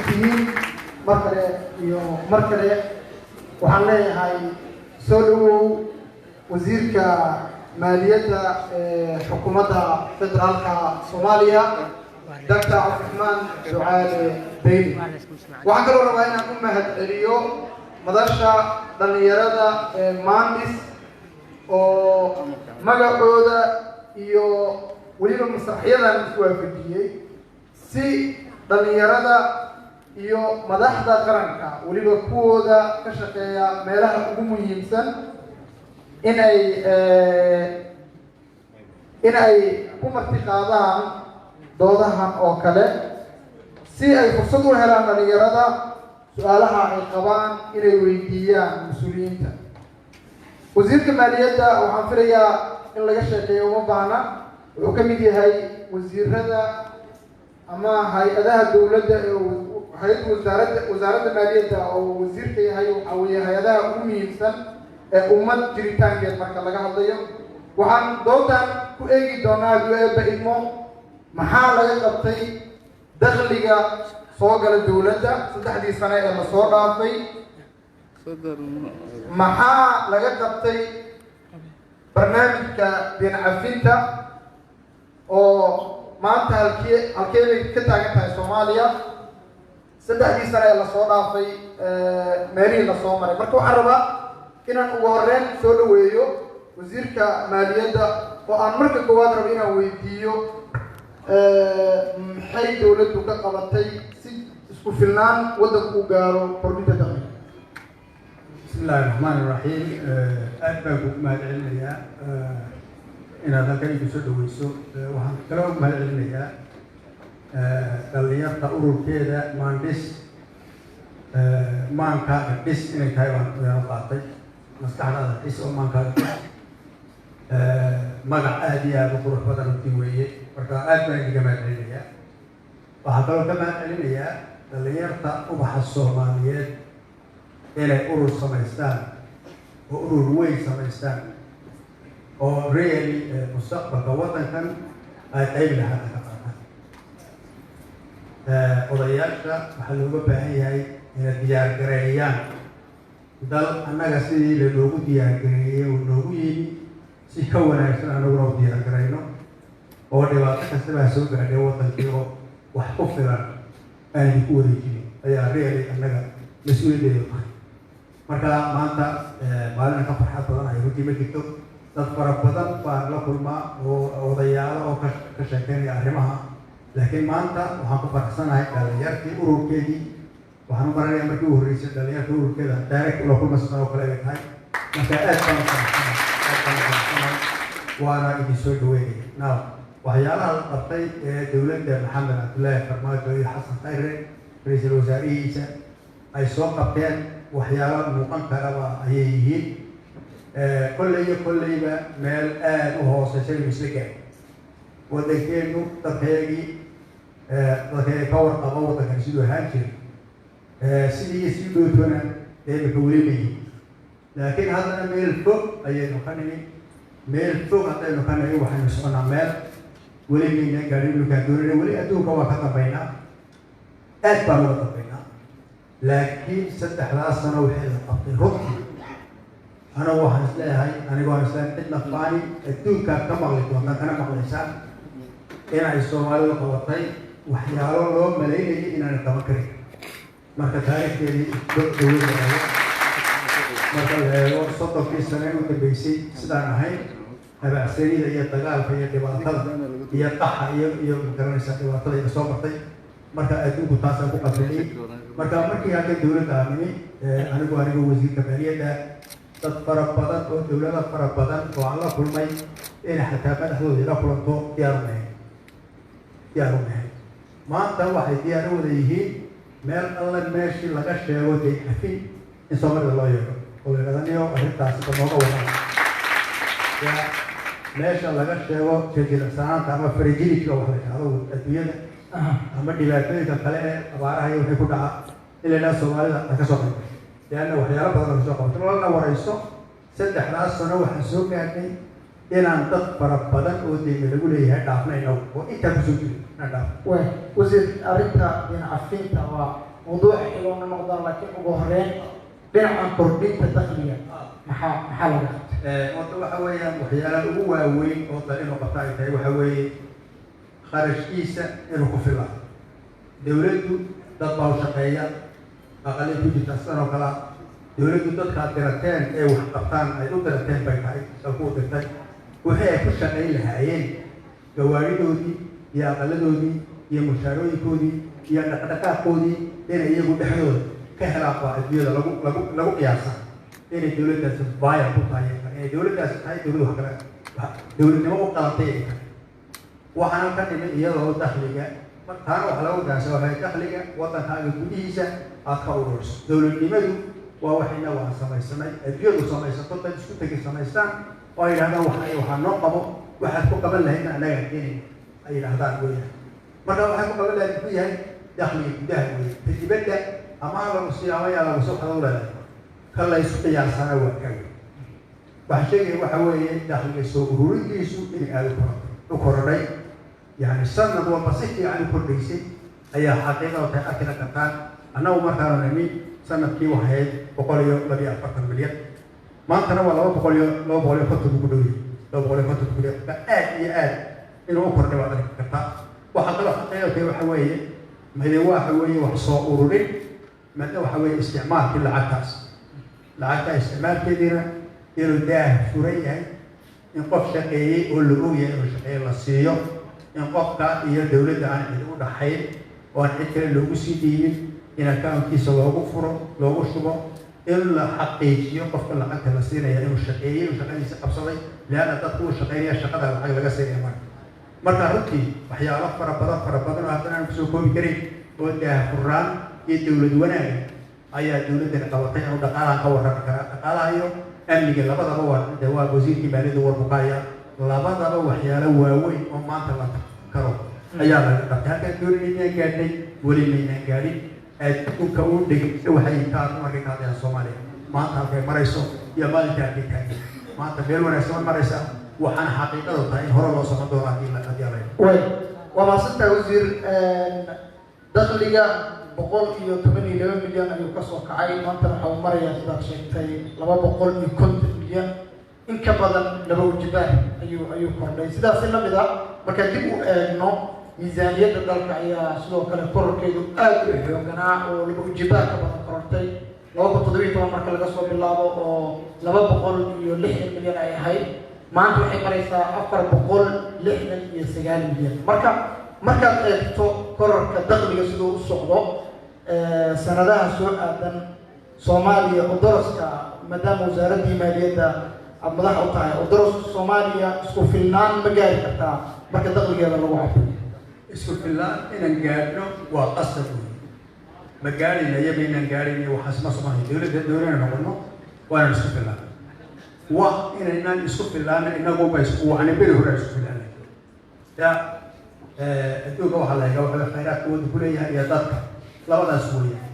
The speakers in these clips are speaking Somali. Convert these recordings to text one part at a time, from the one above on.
Tihiin mar kale iyo mar kale waxaan leeyahay soo dhawow, wasiirka maaliyadda ee xukuumadda federaalka Soomaaliya, Doctor Cabdiraxmaan Ducaale Beyle. Waxaan kaloo rabaa inaan u mahad celiyo madasha dhallinyarada ee Maandis oo magacooda iyo weliba masraxyadan iswaafajiyey si dhallinyarada iyo madaxda qaranka, weliba kuwooda ka shaqeeya meelaha ugu muhiimsan, in ay ku marti qaadaan doodahan oo kale, si ay fursad u helaan dhallinyarada su-aalaha ay qabaan inay weydiiyaan mas-uuliyiinta. Wasiirka maaliyadda waxaan filayaa in laga sheekeeyo uma baahna. Wuxuu ka mid yahay wasiirada ama hay-adaha dowladda ee hay-adda wasaaradda maaliyadda oo wasiirka yahay. Waxaa weeye hay-adaha ugu muhiimsan ee ummad jiritaankeed marka laga hadlayo. Waxaan doodan ku eegi doonaa, hadduu Eebba idmo, maxaa laga qabtay dakhliga soo gala dowladda 3dii sane ee lasoo dhaafay, maxaa laga qabtay barnaamijka deyn cafinta, oo maanta halkee bay ka taagan tahay Soomaaliya 3dii sane ee lasoo dhaafay, meelihii lasoo maray. Marka waxaan rabaa inaan ugu horreyn soo dhaweeyo wasiirka maaliyadda, oo aan marka koowaad rabo inaan weydiiyo maxay dowladdu ka qabatay si isku filnaan waddanku u gaaro kordhinta dakhliga. Bismi illaahi raxmaan iraxiim. Aad baan kugu mahad celinayaa inaad halkan igu soo dhaweyso. Waxaan kaloo ugu mahad celinayaa dhalinyarta ururkeeda Maandhis. Maankaaga dhis inay tahay baan ayaan qaatay. Maskaxdaada dhis oo maankaaga dhis, magac aada iyo aada u qurux badan runtii weeye. Marka aad baan idinka mahad celinayaa. Waxaa kaloo ka mahad celinayaa dhalinyarta ubaxa Soomaaliyeed inay urur samaystaan oo urur weyn samaystaan oo really mustaqbalka waddankan ay qayb lahaada ka qaataan. Odayaasha waxaa looga baahan yahay inay diyaar gareeyaan dal. Annaga sidii lanoogu diyaar gareeyey oo noogu yimi si ka wanaagsan annaguna u diyaar garayno, oo dhibaato kastaba ha soo gaadhay waddankii oo wax ku filan aan idinku wareejinin ayaa really annaga mas-uuliyaddeedu tahay. Marka maanta maalina ka farxad badan ay runtii ma jirto. Dad fara badan baan la kulmaa oo odayaalo oo ka sheekeynaya arrimaha, laakiin maanta waxaan ku faraxsanahay dhalinyartii ururkeedii. Waxaan u maranayaa markii u horreysay dhalinyarta ururkeeda direct ula kulma sidan oo kale ay tahay. Marka aad baan u faraxsanahay, aad baan u faraxsanahay, waana idin soo dhaweynaya. Now, waxyaalaha la qabtay ee dowladda Maxamed Cabdullaahi Farmaajo iyo Xasan Khayre ra-iisul wasaarihiisa ay soo qabteen, waxyaalo muuqan karaba ayay yihiin. Kolley iyo kolleyba meel aada u hooseysa inuu isla gaari waddankeenu. Dadkayagii ka warqabo waddankan siduu ahaan jiray, sidii iyo sii dhowtoona dee imika weli mayihin, laakiin haddana meel fog ayaynu ka nimi. Meel fog haddaynu ka nimi, waxaynu soconaa meel weli maynaan gaadhin dhulkaan doonayna. Weli adduunka waa ka dambaynaa, aad baan uga dambaynaa, laakiin 3daas sano wixii la qabtay runtii anagu waxaan isleeyahay, anigoo aan isleeyahay cidna faani, adduunkaad ka maqli doontaan kana maqlaysaan inay Soomaalidu qabatay waxyaalo loo malaynayay inaanay qaban karin. Marka taariikhdeedii dowladda eego, marka la eego 30kii sane u dambeysay sidaan ahayn, habacsanida iyo dagaalka iyo dhibaatada iyo qaxa iyo magaranaysa dhibaatada ina soo martay, marka adduunku taasaan ku qadrinay. Marka markii halkan dowladda aan nimi, anigoo wasiirka maaliyadda, dad fara badan oo dowlado fara badan oo aan la kulmay inay xataa madaxdooda ila kulanto diyaar umahayn, diyaar umahayn. Maanta waxay diyaar u wada yihiin meel alle meeshii laga sheego deyn cafin in Soomaalida loo yeedho oo la yidhahda, "Niyo, arrintaasi ba nooga wadan." Ya meesha laga sheego jiljilacsanaanta ama fragility wax la yidhahdo adduunyada ama dhibaatooyinka kale ee abaaraha iyo wixii ku dhaca, in la yidhahdo Soomaalida ha ka soo qayb gasho, leanna waxyaalo badan oo kasoo qabato lana warayso. 3daas sano waxaan soo gaadhnay Inaan dad fara badan oo deyma lagu leeyahay dhaafna inagu oo intaa kusoo jiro inaan dhaafno. Way, wasiir, arrinta deyn cafinta waa mawduuc xigoona noqdaan, laakiin ugu horeyn dhinaca kordhinta dakhliga maxaa laga qabtay? Horta waxa weeyaan, waxyaalaha ugu waaweyn oo dal inuu qabta ay tahay waxa weeye kharashkiisa inuu ku filaa. Dowladdu dad baa u shaqeeya, aqalay ku jirta sidan oo kalea. Dowladdu dadkaad dirateen ee wax qabtaan ay u dirateen bay tahay, dalku u dirtay wixii ay ku shaqayn lahaayeen, gawaaridoodii iyo aqaladoodii iyo mushaarooyinkoodii iyo dhaqdhaqaaqoodii inay iyagu dhexdooda ka helaan baa adduunyada lagu qiyaasa inay dowladdaasi viable ku tahay, inay dowladdaasi tahay dowlad wax kale, dowladnimo u qalantay ay tahay. Waxaana ka dhimay iyadoo dakhliga taana waxa lagu qiyaasa waxay dakhliga waddankaaga gudihiisa aad ka ururiso. Dowladnimadu waa wax inagu aan samaysanay, adduunyadu samaysato, dad isku tegi samaystaan oo ay yidhahdaan waxa waxaa noo qabo, waxaad ku qaban lahaydna annagaa keenayna ay yidhahdaan weeyaan. Marka waxay ku qaban lahayd muxuu yahay? Dakhliga gudaha weeye. Ta dibadda ama ha lagu siiyo ama yaa lagu soo waxaad u leedahay ka la isku qiyaasana waa ka wey. Waxaan sheegaya waxa weeye dakhliga soo ururintiisu inay aada u korodhay, u korodhay, yani sanad walba si fiican u kordhaysay ayaa xaqiiqada tahay, arkina kartaan. Annagu markaanu nimi sanadkii waxayd 142 milyan, maantana waa laba boqol iyo 250 ku dhow yahay, 250 ku dhow. Marka aad iyo aad inuu u kordhay waad arki kartaa. Waxaa kaloo xaqiiqada tahay waxa weeye made waxa weeye wax soo ururin, madna waxa weeye isticmaalkii lacagtaas, lacagta isticmaalkeediina inuu daah furan yahay, in qof shaqeeyey oo la ogyahay inuu shaqeeye la siiyo, in qofka iyo dowladda aan cid u dhaxayn oo aan cid kale loogu sii dhiibin, in accountkiisa loogu furo, loogu shubo, in la xaqiijiyo qofka lacagta la siinaya inuu shaqeeyey, inuu shaqadiisa qabsaday, leanna dadku uu shaqeynaya shaqada lacag laga siinaya. Marka runtii waxyaalo fara badan, fara badan oo haddana aan kusoo koobi karin oo daahfuraan iyo dowlad wanaaga ayaa dowladdani qabatay. Anu dhaqaalahan ka warrami karaa, dhaqaalaha iyo amniga labadaba waa de waa wasiirkii maaliyadda warbukaaya, labadaba waxyaalo waaweyn oo maanta la karo ayaa laga qabtay. Halkaan doonayna inaan gaadhnay weli maynaan gaadhin. Adduunka u dhegeysta waxay ka markay ka hadlayaan Soomaaliya maanta halkay marayso iyo maalinta halkay taagay. Maanta meel wanaagsan ma maraysa, waxaana xaqiiqadu tahay in hore loo socon doono haddii la Way, waa mahadsantahay, wasiir. Dakhliga 112 milyan ayuu kasoo kacay, maantana waxa uu marayaa, sidaad sheegtay, 250 milyan, in ka badan laba ujibaar ayuu kordhay. Sidaasi lamid ah, markaan dib u eegno miisaaniyadda dalka ayaa sidoo kale kororkeedu aada u xooganaa oo laba ujibaar ka badan korortay 2017 marka laga soo bilaabo, oo 260 milyan ay ahayd, maanta waxay maraysaa 469 milyan. Marka markaad eegto kororka dakhliga siduu u socdo sanadaha soo aadan, Soomaaliya oo daraska, maadaama wasaaraddii maaliyadda aada madax u tahay, oo daraska Soomaaliya isku filnaan ma gaari kartaa marka dakhligeeda lagu cabiro? Isku filnaan inaan gaadhno waa qasab wey. Ma gaadhayna iyo maynaan gaadhayna, waxaas ma soconayo. Dowladda doonana noqono waanaan isku fillaan, wax inaynaan isku fillaana inaguba isku wacna beri hore isku fillaanay ya. Adduunka waxaa la eega waxa khayraadka wadda ku leeyahay iyo dadka, labadaas weeyaan.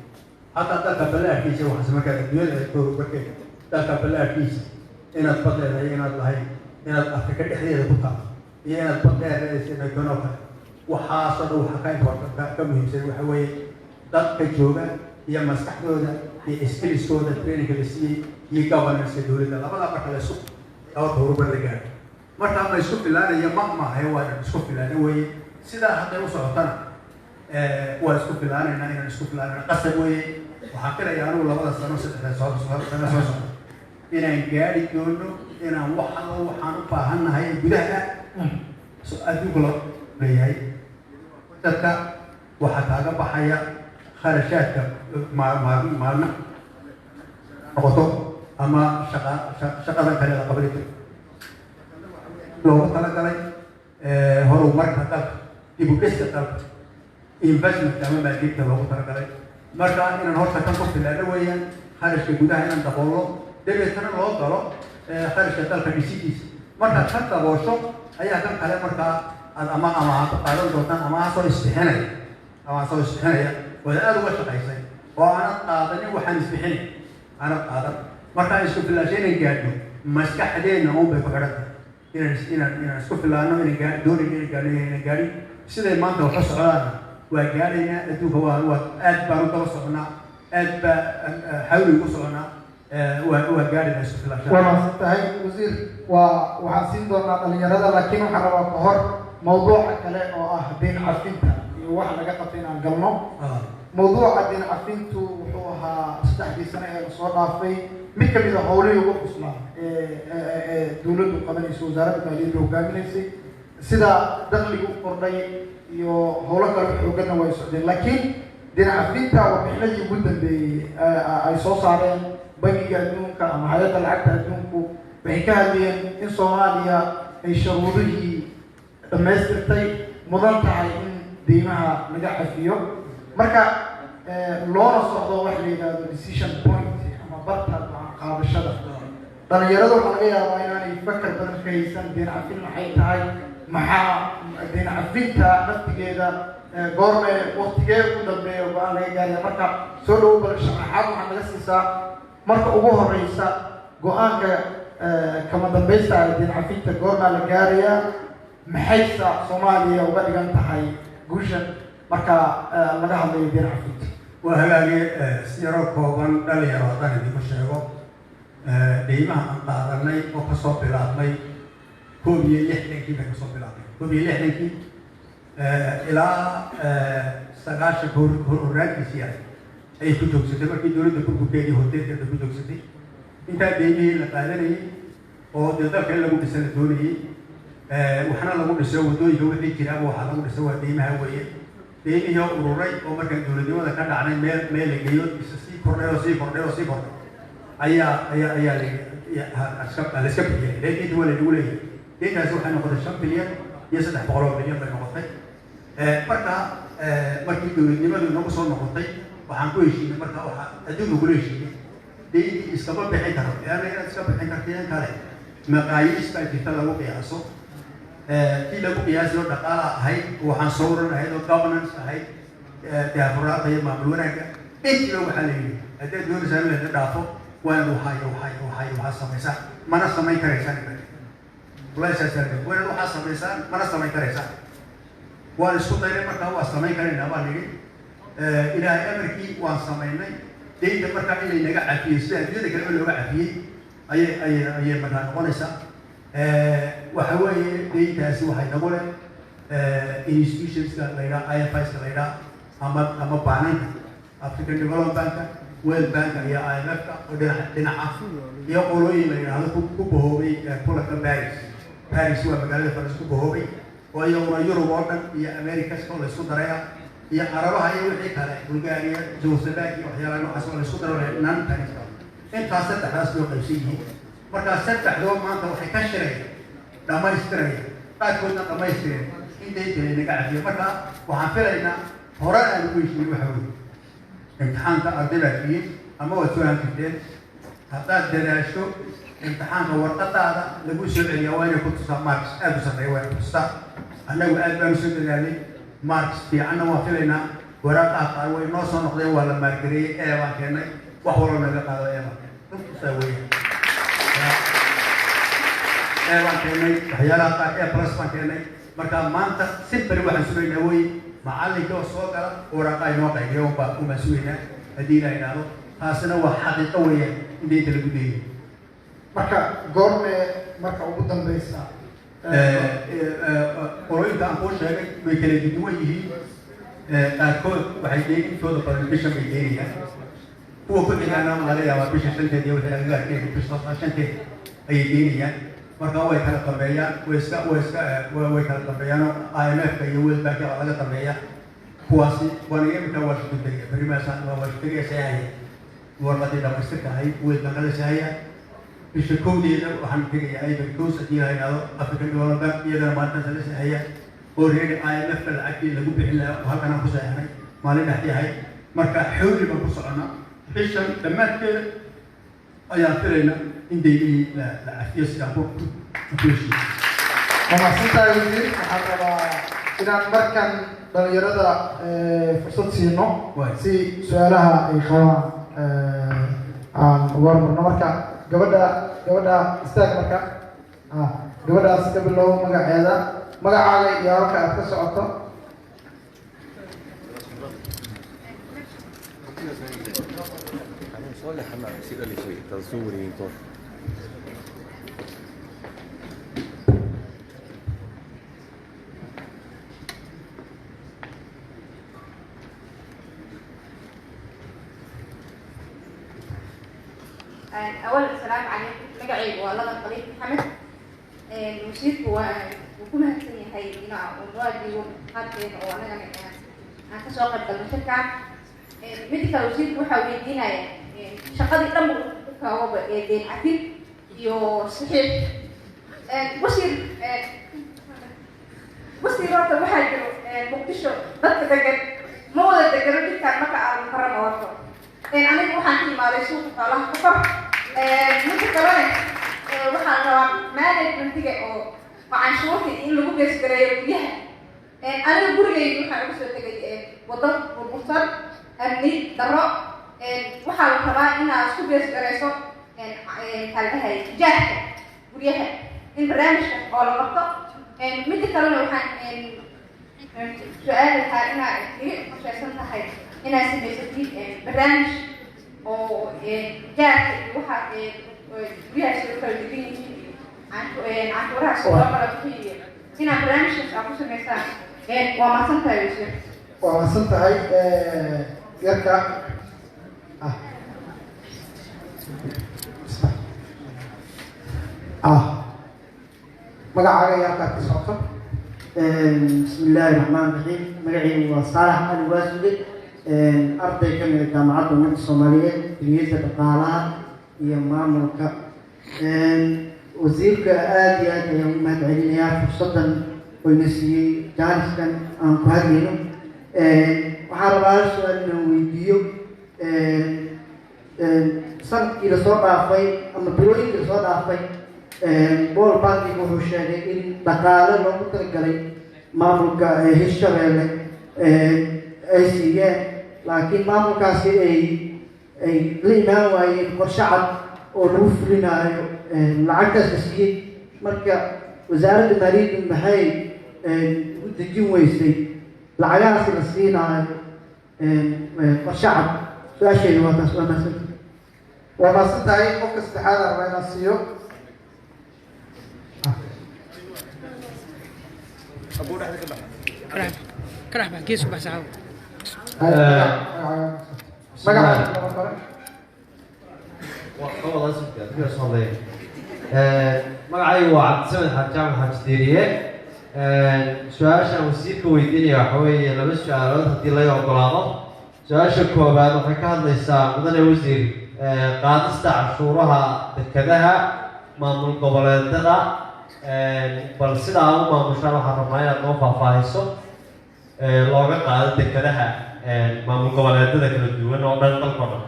Hataa dalka ballaarkiisa waxaas markaad adduunyada eegto markeeda, dalka ballaarkiisa inaad bad leedahay, inaad lahayn, inaad Afrika dhexdeeda ku taalo iyo inaad bad dheer leedahay kanoo kale, waxaasoo dhan waxa ka important, ka muhiimsan waxa weeye dadka jooga iyo maskaxdooda iyo skillskooda, trainingka la siiyey iyo governance dowladda. Labadaa marka la isku laba horumar la gaaro, marka ma isku filaanaya ma maahay, waa isku filaana weeye. Sidaa hadday u socotana waa isku filaanaynaa. Inaan isku filaanayna qasab weeye. Waxaan filayaa anigu labada sano, saddexda soo sano soo socda inaan gaari doono inaan wax allo waxaan u baahannahay gudaha adduunka loo leeyahay. Dadka waxaa kaaga baxaya kharashaadka maalmo noqoto ama shaqa shaqadan kale la qaban loogu talagalay horumarka dalka, dib u dhiska dalka, investment ama maalgelinta loogu talagalay. Marka inaan horta kan ku filaano weeyaan, kharashka gudaha inaan daboolno, dabeetana loo galo kharashka dalka dhisidiisa. Markaad ka daboosho ayaa kan kale markaa aad ama amaha ku qaadan doontaan, amaha soo isbixinaya, amaha soo isbixinaya waad aada uga shaqaysay oo aanad qaadanin, waxaan isbixinay aanad qaadan. Markaa isku filaasho inaan gaadhno maskaxdeenna uun bay ku xidhan tahay. Inaan isku filaano, inaan doonayno inaan gaadhno, inaan gaadhin. Siday maanta wax u socdaana waa gaadhaynaa. Adduunka waa aad baan u daba soconaa, aad baa xawli ugu soconaa. Waa gaadhaynaa isku filaanshaha. Waa mahadsan tahay, wasiir. Waxaan siin doonaa dhalinyarada, laakiin waxaan rabaa ka hor mawduuca kale oo ah deyn cafinta iyo wax laga qabtay inaan galno. Mawduuca deyn cafintu wuxuu ahaa 3dii sano ee lasoo dhaafay mid kamid a howlihii ugu cuslaa ee dowladdu qabanayso, wasaaradda maaliyadda hogaaminaysay. Sida dakhliga u kordhay iyo howlo kale xooganna way socdeen, laakiin deyn cafinta warbixinadii ugu dambeeyey ay soo saareen Bangiga Adduunka ama Hay-adda Lacagta Adduunku waxay ka hadlayeen in Soomaaliya ay sharuudihii dhammaystirtay, mudan tahay in deymaha laga cafiyo. Marka loona socdo waxa la yidhahdo decision point ama barta go'aan qaadashada. Dhalinyarada waxaa laga yaabaa inaanay fakar badan ka haysan deyn cafin maxay tahay, maxaa deyn cafinta naftigeeda, goorme, waktigee ugu dambeeya go'aan laga gaaraya. Marka soo dhawo, bal sharaxaad waxaa naga siisaa marka ugu horeysa go'aanka kama dambaysta ee deyn cafinta goormaa la gaarayaa, maxaysa Soomaaliya uga dhigan tahay guushan marka laga hadlayo deyn cafinta? Waa hagaage. Si yaroo kooban, dhalinyaro, haddaan idinku sheego deymaha aan qaadanay oo kasoo bilaabmay 61-kii bay kasoo bilaabmay, 61-kii ilaa 90-ka horraantiisii ahay ayay ku joogsatay. Markii dowladda burburkeedii horteedkeeda ku joogsatay, intaa deymihii la qaadanayay oo dee dalka in lagu dhisa la doonayay, waxna lagu dhiso waddooyinka, wixii jiraaba waxaa lagu dhiso waa deymaha weeye. Deymihii oo ururay oo markaan dowladnimada ka dhacnay meel meel la geeyo isa sii kordhay oo sii kordhay oo sii kordhay ayaa la iska bixiyay. Deynta waa laynagu leeyahay. Deyntaasi waxay noqotay 5 bilyan iyo 300 milyan bay noqotay. Marka markii dowladnimadu inagu soo noqotay, waxaan ku heshiinay, marka waxaa adduunka kula heshiinay deyntii iskama bixin karo, leanna inaad iska bixin karto in kale maqaayiis baa jirta lagu qiyaaso. Kii lagu qiyaasiyo dhaqaala ahayd, waxaan soo uran ahayd oo governance ahayd, daahfurnaanta iyo maamul wanaagga, intiiba waxaa la yidhi haddaad doonaysaan in laydin dhaafo waa inaad waxaa iyo waxaa iyo waxaa iyo waxaa samaysaan, mana samayn karaysaan. Wallahi saasaa la waa inaad waxaa samaysaan, mana samayn karaysaan. Waan isku daynay, markaa waa samayn karaynaa baan nidhi. Ilaahay amarkii waan samaynay. Deynta markaa in laynaga cafiyey sida adduunyada kaleba looga cafiyey ayay markaa noqonaysaa. Waxa weeye deyntaasi waxay nagu leh institutionska la yidhaha IFIska la yidhaha ama baananka African Development Banka, World Bank iyo IMF-ka oo dhinac dhinaca, iyo qolooyin la yidhaahdo ku bahoobay kulanka Paris. Paris waa magaalada Faransa, ku bahoobay oo iyaguna Yurub oo dhan iyo Americaska oo la isku daraya iyo Carabaha iyo wixii kale, Bulgaria, Czechoslovakia, waxyaalaha noocaas oo la isku daro non Paris. Intaas saddexdaas loo qaybsan yihiin. Markaa saddexdoo maanta waxay ka shiraya dhammaystiraya, qaarkoodna dhammaystireen in deynta laynaga cafiyo. Marka waxaan filaynaa hore aan ugu heshiinay waxa weeye imtixaanka arday baa tihiin ama waad soo hantirteen. Haddaad dadaasho, imtixaanka warqadaada lagu soo celiyaa waa inay ku tusaa marks aada u sarreeya, waa inay ku tusaa. Annagu aad baan usoo dadaalay, marks fiicanna waan filaynaa. Waraaqaha qaar way noo soo noqdeen, waa la mark gareeyey, ee baan keennay. Wax waloo naga qaado ee baan keennay, runtusaa weeyaan, A baan keennay, waxyaalaha qaar A plus baan keennay. Marka maanta simply waxaan sugaynaa wey macallinka oo soo gala, waraaqa inoo qaybiyo unbaan sugaynaa haddii Ilaah idhaahdo. Taasina waa xaqiiqo weeyaan in deynta lagu deeyo. Marka goorme marka ugu dambeysa? Qolooyinka aan kuu sheegay way kala duwan yihiin. Qaarkood waxay deen intooda badan bishan bay deenayaan, kuwa ku xigaana laga yaabaa bisha 5-teed iyo wixii agagaarkeeda, bisha 5-teed ayay deenayaan. Marka way kala dambeeyaan, way iska way kala dambeeyaan. IMF-ka iyo World Bank baa laga dambeeya kuwaasi. Waana imika Washington tegaya, berimaasaan waa Washington tegaya, saxaya warqadii dhamaystirka ahayd World Bank la saxaya. Bisha 1-deeda waxaan tegayaa Ivory Coast haddii la yidhaahdo, African Development Bank iyagana maalintaas la saxaya. Already IMF-ka lacagtii lagu bixin lahaa oo halkan aan ku saxinay maalin dhexdii ahayd. Marka xawli baan ku soconnaa. Bishan dhammaadkeeda ayaan filaynaa in deymihii la cafiyo sidaan ku heshiiyo. Waa mahadsantahay, wasiir. Waxaan rabaa inaan markan dhalinyarada fursad siino si su-aalaha ay qabaan aan uga hormarno. Marka gabadha istaag marka. Ah, gabadhaas ka bilow magaceeda, magacaaga iyo halka aad ka socoto. أولا السلام عليكم. Magacaygu waa Ladan Qaliib Maxamed. Wasiirku waa wuu ku mahadsan yahay inaa uu noo ajiibo qaabkeena oo anagana aan kasoo qayb galno shirkan. Mid kale, wasiirku waxaa weydiinaya shaqadii dhan u kaawaba ee deyn cafin iyo saxiix. Wasiir, horta waxaa jiro Muqdisho dadka degan ma wada degano jidkaan marka aan mukarama horto. Aniga waxaan ka imaaday suuqa xoolaha ka kor. Midka kalena, waxaan rabaa managementiga oo canshuurta in lagu beesgareeyo guryaha. Aniga gurigayga waxaan ugu soo tegay waddo burbursan, amni darro. Waxaa la rabaa inaad isku beesgareyso, maxaa la dhahay, tijaarka guryaha in barnaamijkaas oo la qabto. Midda kalena, waxaan su-aali lahaa inaad iga qorshaysan tahay inaad samaysatid barnaamij oo jaarka iyo waxa guryaha soo kala degan yihiin iyo canshuuraha soo kala bixiyo, inaad barnaamijkaas aad ku samaysaan. Waa mahadsan tahay, wasiir. Waa mahadsan tahay. Yarka ah ah, magacaaga iyo halkaad ka socoto. Bismi illaahi raxmaan raxiim. Magacaygu waa Saalax Cali Waasuge, arday ka mid a Jaamacadda Ummadda Soomaaliyeed, kuliyadda dhaqaalaha iyo maamulka. Wasiirka aada iyo aad ayaan u mahad celinayaa fursaddan oyna siiyey, jaaniskan aan ku hadlayno. Waxaan rabaa hal su-aal inaan weydiiyo. Sanadkii lasoo dhaafay ama bilooyinkii lasoo dhaafay, World Bankiga wuxuu sheegay in dhaqaale loogu talagalay maamulka Hirshabeelle ay siiyeen, laakiin maamulkaasi ay la imaan waayeen qorshe cad oo lagu fulinaayo lacagtaas la siiyey. Marka wasaaradda maaliyaddu maxay u dejin weysay lacagahaasi la siinaayo qorshe cad? Su-aasheedu waa taas. Waa mahadsantahay. Waa mahadsan tahay. Qofka saddexaad aan rabaa inaan siiyo. Karax bax, gees ku bax, saxaabo. Magacaaga laba kale. Magacaygu waa Cabdisamed Xaaj Jaamac Xaaji Diiriye. Su-aashaan wasiirka weydiinaya waxa weeye laba su-aalood haddii laga ogolaado. Su-aasha koowaad waxay ka hadlaysaa, mudane wasiir, qaadista cashuuraha dekadaha maamul goboleedada. Bal sida aa u maamushaan waxaan rabnaa inaad noo faahfaahiso, looga qaado dekadaha maamul goboleedada kala duwan oo dhan, dalkao dhan.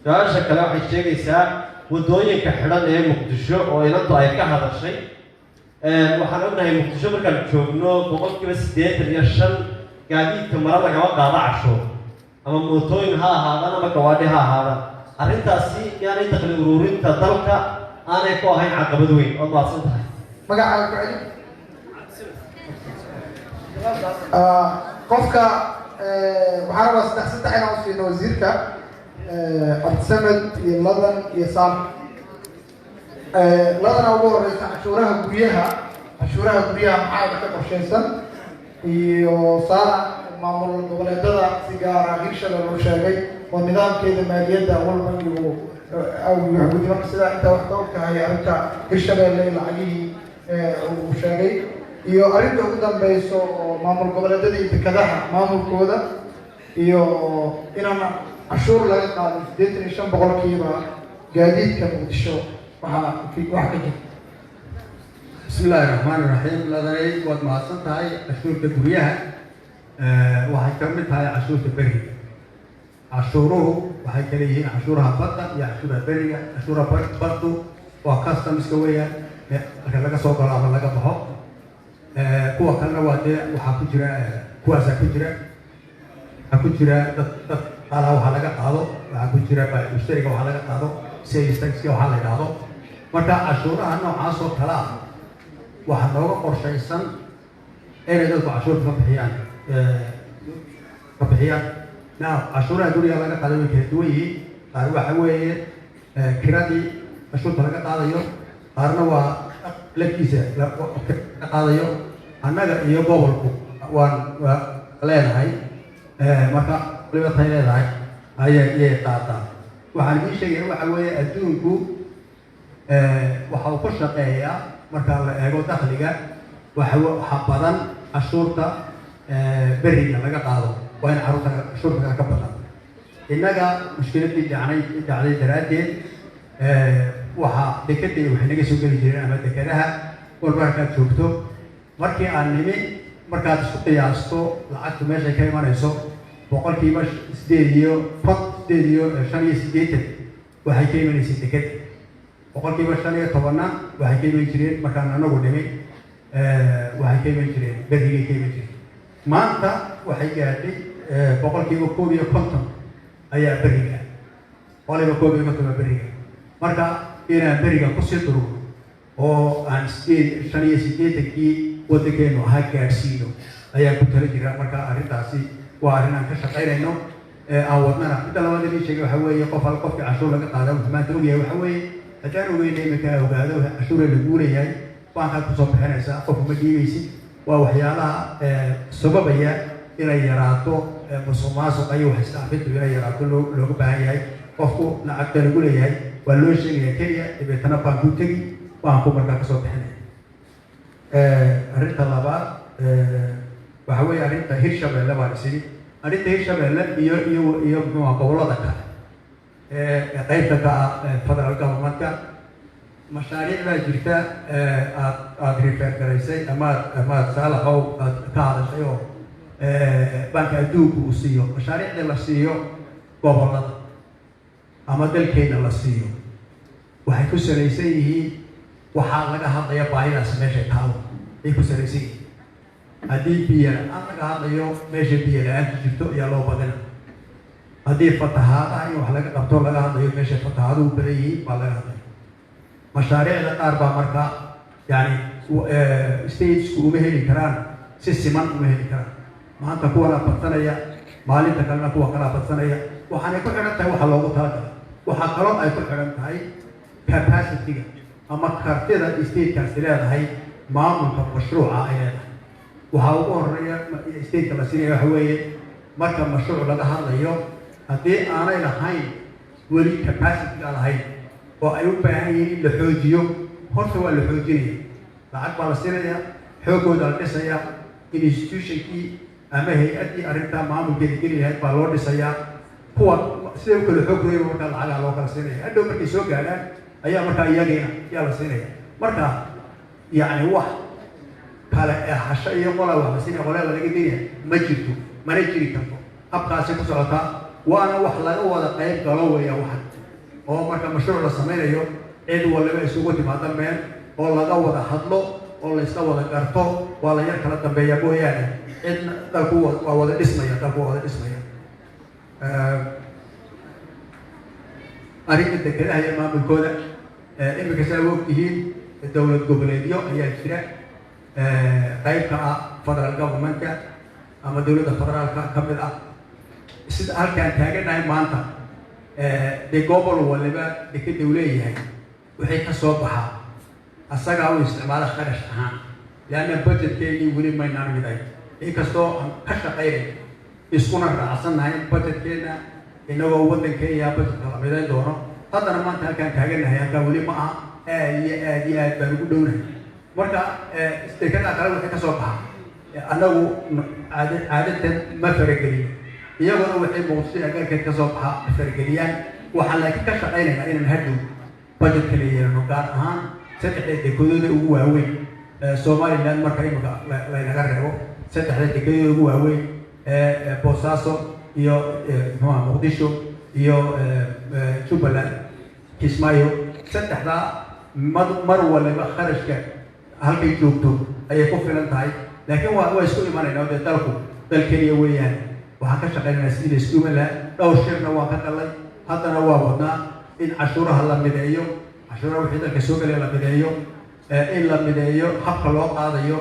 Su-aasha kale waxay sheegaysaa waddooyinka xidhan ee Muqdisho oo inantu ay ka hadashay. Waxaan ognahay Muqdisho markaan joogno 85% gaadiidka mara lagama qaado cashuur, ama mootooyin ha ahaadaan ama gawaadhi ha ahaadaan. Arrintaasi miyaanay dakhli ururinta dalka aanay ku ahayn caqabad weyn? Waad mahadsan tahay. Magacaaga ku celi. Qofka waxaan rabaa saddex saddex inaan usiino wasiirka, Cabdisamed iyo Ladan iyo Saal. Ladana ugu horeysa. Cashuuraha guryaha, cashuuraha guryaha maxaa ka qorshaysan? Iyo Saala, maamul goboleedada si gaara Hirshabelle uu sheegay oo nidaamkeeda maaliyadda World Bankigu gudi. Marka sidaa intaa wax ka og tahay arrinta Hirshabelle lacagihii uu sheegay, iyo arrinta ugu dambeyso oo maamul goboleedyada iyo dekadaha maamulkooda, iyo inaan cashuur laga qaadin 85% gaadiidka Muqdisho, waxaa wax ka jira. Bismi illaahi raxmaan iraxiim. Ladanay, waad mahadsan tahay. Cashuurta guryaha waxay ka mid tahay cashuurta beriga. Cashuuruhu waxay kala yihiin cashuuraha badda iyo cashuuraha beriga. Cashuuraha baddu waa customska weeyaan, marka laga soo galo ama laga baxo. Kuwa kalena waa dee waxaa ku jira, kuwaasaa ku jira, waxaa ku jira dad qaalaha waxaa laga qaado, waxaa ku jira mushtariga waxaa laga qaado, sales taxka waxaa la yidhaahdo. Marka cashuuraha noocaas oo kale ah Waxaa nooga qorshaysan inay dadku cashuurta ka bixiyaan. Now, cashuuraha guriga laga qaaday way kala duwan yihiin. Qaar waxa weeye kiradii cashuurta laga qaadayo, qaarna waa laftiisa laga qaadayo. Annaga iyo gobolku waa leenahay. Marka waliba tay leedahay ayay iyay qaataa. Waxaan idiin sheegaya waxa weeye, adduunku waxa uu ku shaqeeyaa marka la eego dakhliga, waxa badan cashuurta beriga laga qaado. Waa in caruurta cashuurta kale ka badan. Innaga mushkiladii dhacday daraaddeed, waxa dekeda waxay naga soo geli jireen ama dekadaha walba markaad joogto. Markii aan nimi, markaad isku qiyaasto lacagtu meeshay ka imanayso, 8% 85 waxay ka imanaysay dekeda, 15%-na waxay ka iman jireen markaan anagu nimi, waxay ka iman jireen berrigay ka iman jireen. Maanta waxay gaadhay 51% ayaa beriga, 51% waa beriga. Marka inaan beriga kusii durugno oo aan 85-kii waddankeenu ahaa gaadhsiino ayaan ku tala jira. Marka arrintaasi waa arrin aan ka shaqaynayno, aan wadnana. Midda labaad idin sheegay waxa weeye, qof al qofkii cashuur laga qaada wuxuu maanta ogyahay waxa weeye, haddaan ogeyna iminka ogaado cashuura laguu leeyahay, baankaad kusoo bixinaysaa, qofku ma dhiibaysid. Waa waxyaalaha sababaya inay yaraato musuq maasuqa iyo wax isdhaafintu inay yaraato. Looga baahan yahay qofku lacagta lagu leeyahay waa loo sheegaya keliya, dabeetana baanku tegi, baanku markaa kasoo bixinaya. Arrinta labaad waxa weeye arrinta Hirshabelle baan isiri. Arrinta Hirshabelle iyo muxuu aha gobollada kale ee qaybta ka ah federal governmentka, mashaariic baa jirta aad refer garaysay ama aad Saalaxow aad ka hadashay oo Banka Adduunka uu siiyo. Mashaariicda la siiyo gobollada ama dalkeena la siiyo waxay ku salaysan yihiin waxaa laga hadlaya baahidaas meeshay taalo ay ku salaysan yihiin. Haddii biyo la-aan laga hadlayo, meesha biyo la-aantu jirto ayaa loo badina. Haddii fatahaadaha in wax laga qabto laga hadlayo, meesha fatahaaduhu badan yihiin baa laga hadlaya. Mashaariicda qaar baa marka yani statesku uma heli karaan, si siman uma heli karaan. Maanta kuwanaa badsanaya, maalinta kalena kuwa kalaa badsanaya. Waxaanay ku xidhan tahay waxa loogu talagalay. Waxaa kaloo ay ku xidhan tahay capacity-ga ama kartida statekaasi leedahay, maamulka mashruuca ay leedahay. Waxaa ugu horeeya stateka la siinaya waxa weeye, marka mashruuc laga hadlayo, haddii aanay lahayn weli capacity-ga lahayn oo ay u baahan yihiin in la xoojiyo, horta waa la xoojinaya, lacag baa la siinaya, xooggooda la dhisaya, institutionkii ama hay-addii arrintaa maamulkeeda geli lahayd baa loo dhisayaa. Kuwa siday u kala xoog royba markaa lacagaa loo kala siinaya. Hadhow markay soo gaadhaan ayaa markaa iyagiina yaa la siinaya. Marka yacni wax kale ee hasho iyo qola wax la siinaya, qolada laga daynaya ma jirto, mana jiri karto. Habkaasi ku socotaa, waana wax laga wada qayb galo weeya. Waxan oo marka mashruuc la samaynayo, cid waliba isugu timaado meel oo laga wada hadlo oo la isla wada garto. Waa la yar kala dambeeya mooyaane, cidna dalku waa wada dhismaya, dalku waa wada dhismaya. Arrinta dekedaha iyo maamulkooda, iminka saa u ogtihiin, dowlad goboleedyo ayaa jira qayb ka ah federal governmentka ama dowladda federaalka ka mid ah. Sida halkaan taaganahay maanta, dee gobol waliba dekeda uu leeyahay wixii ka soo baxaa asagaa u isticmaala kharash ahaan, leanna budgetkeenii weli maynaan miday. Inkastoo aan ka shaqaynay, iskuna raacsannahay in budgetkeena inagoo waddankeenya budgetka la midayn doono, haddana maanta halkaan taaganahay halkaa weli ma aha. Aad iyo aad iyo aad baan ugu dhownahay. Marka dekada kale wixii ka soo baxa annagu caadatan ma faragelino, iyaguna waxay Muqdisho agaalkeed ka soo baxa ma farageliyaan. Waxaan laakiin ka shaqaynaynaa inaan hadhow budgetka la yeelano, gaar ahaan saddexda dekedooda ugu waaweyn Somaliland. Marka imika laynaga reebo saddexda dekedooda ugu waaweyn, Boosaaso iyo muxuuha Muqdisho iyo Jubbaland Kismaayo, saddexdaa mar waliba kharashka halkay joogto ayay ku filan tahay. Laakiin waa isku imanayna, dee dalku dal keliya weeyaan. Waxaan ka shaqaynaynaa sidii la isku iman lahaa. Dhowr shirna waan ka galnay, haddana waa wadnaa in cashuuraha la mideeyo, cashuuraha wixii dalka soo gelaya la mideeyo. In la mideeyo habka loo qaadayo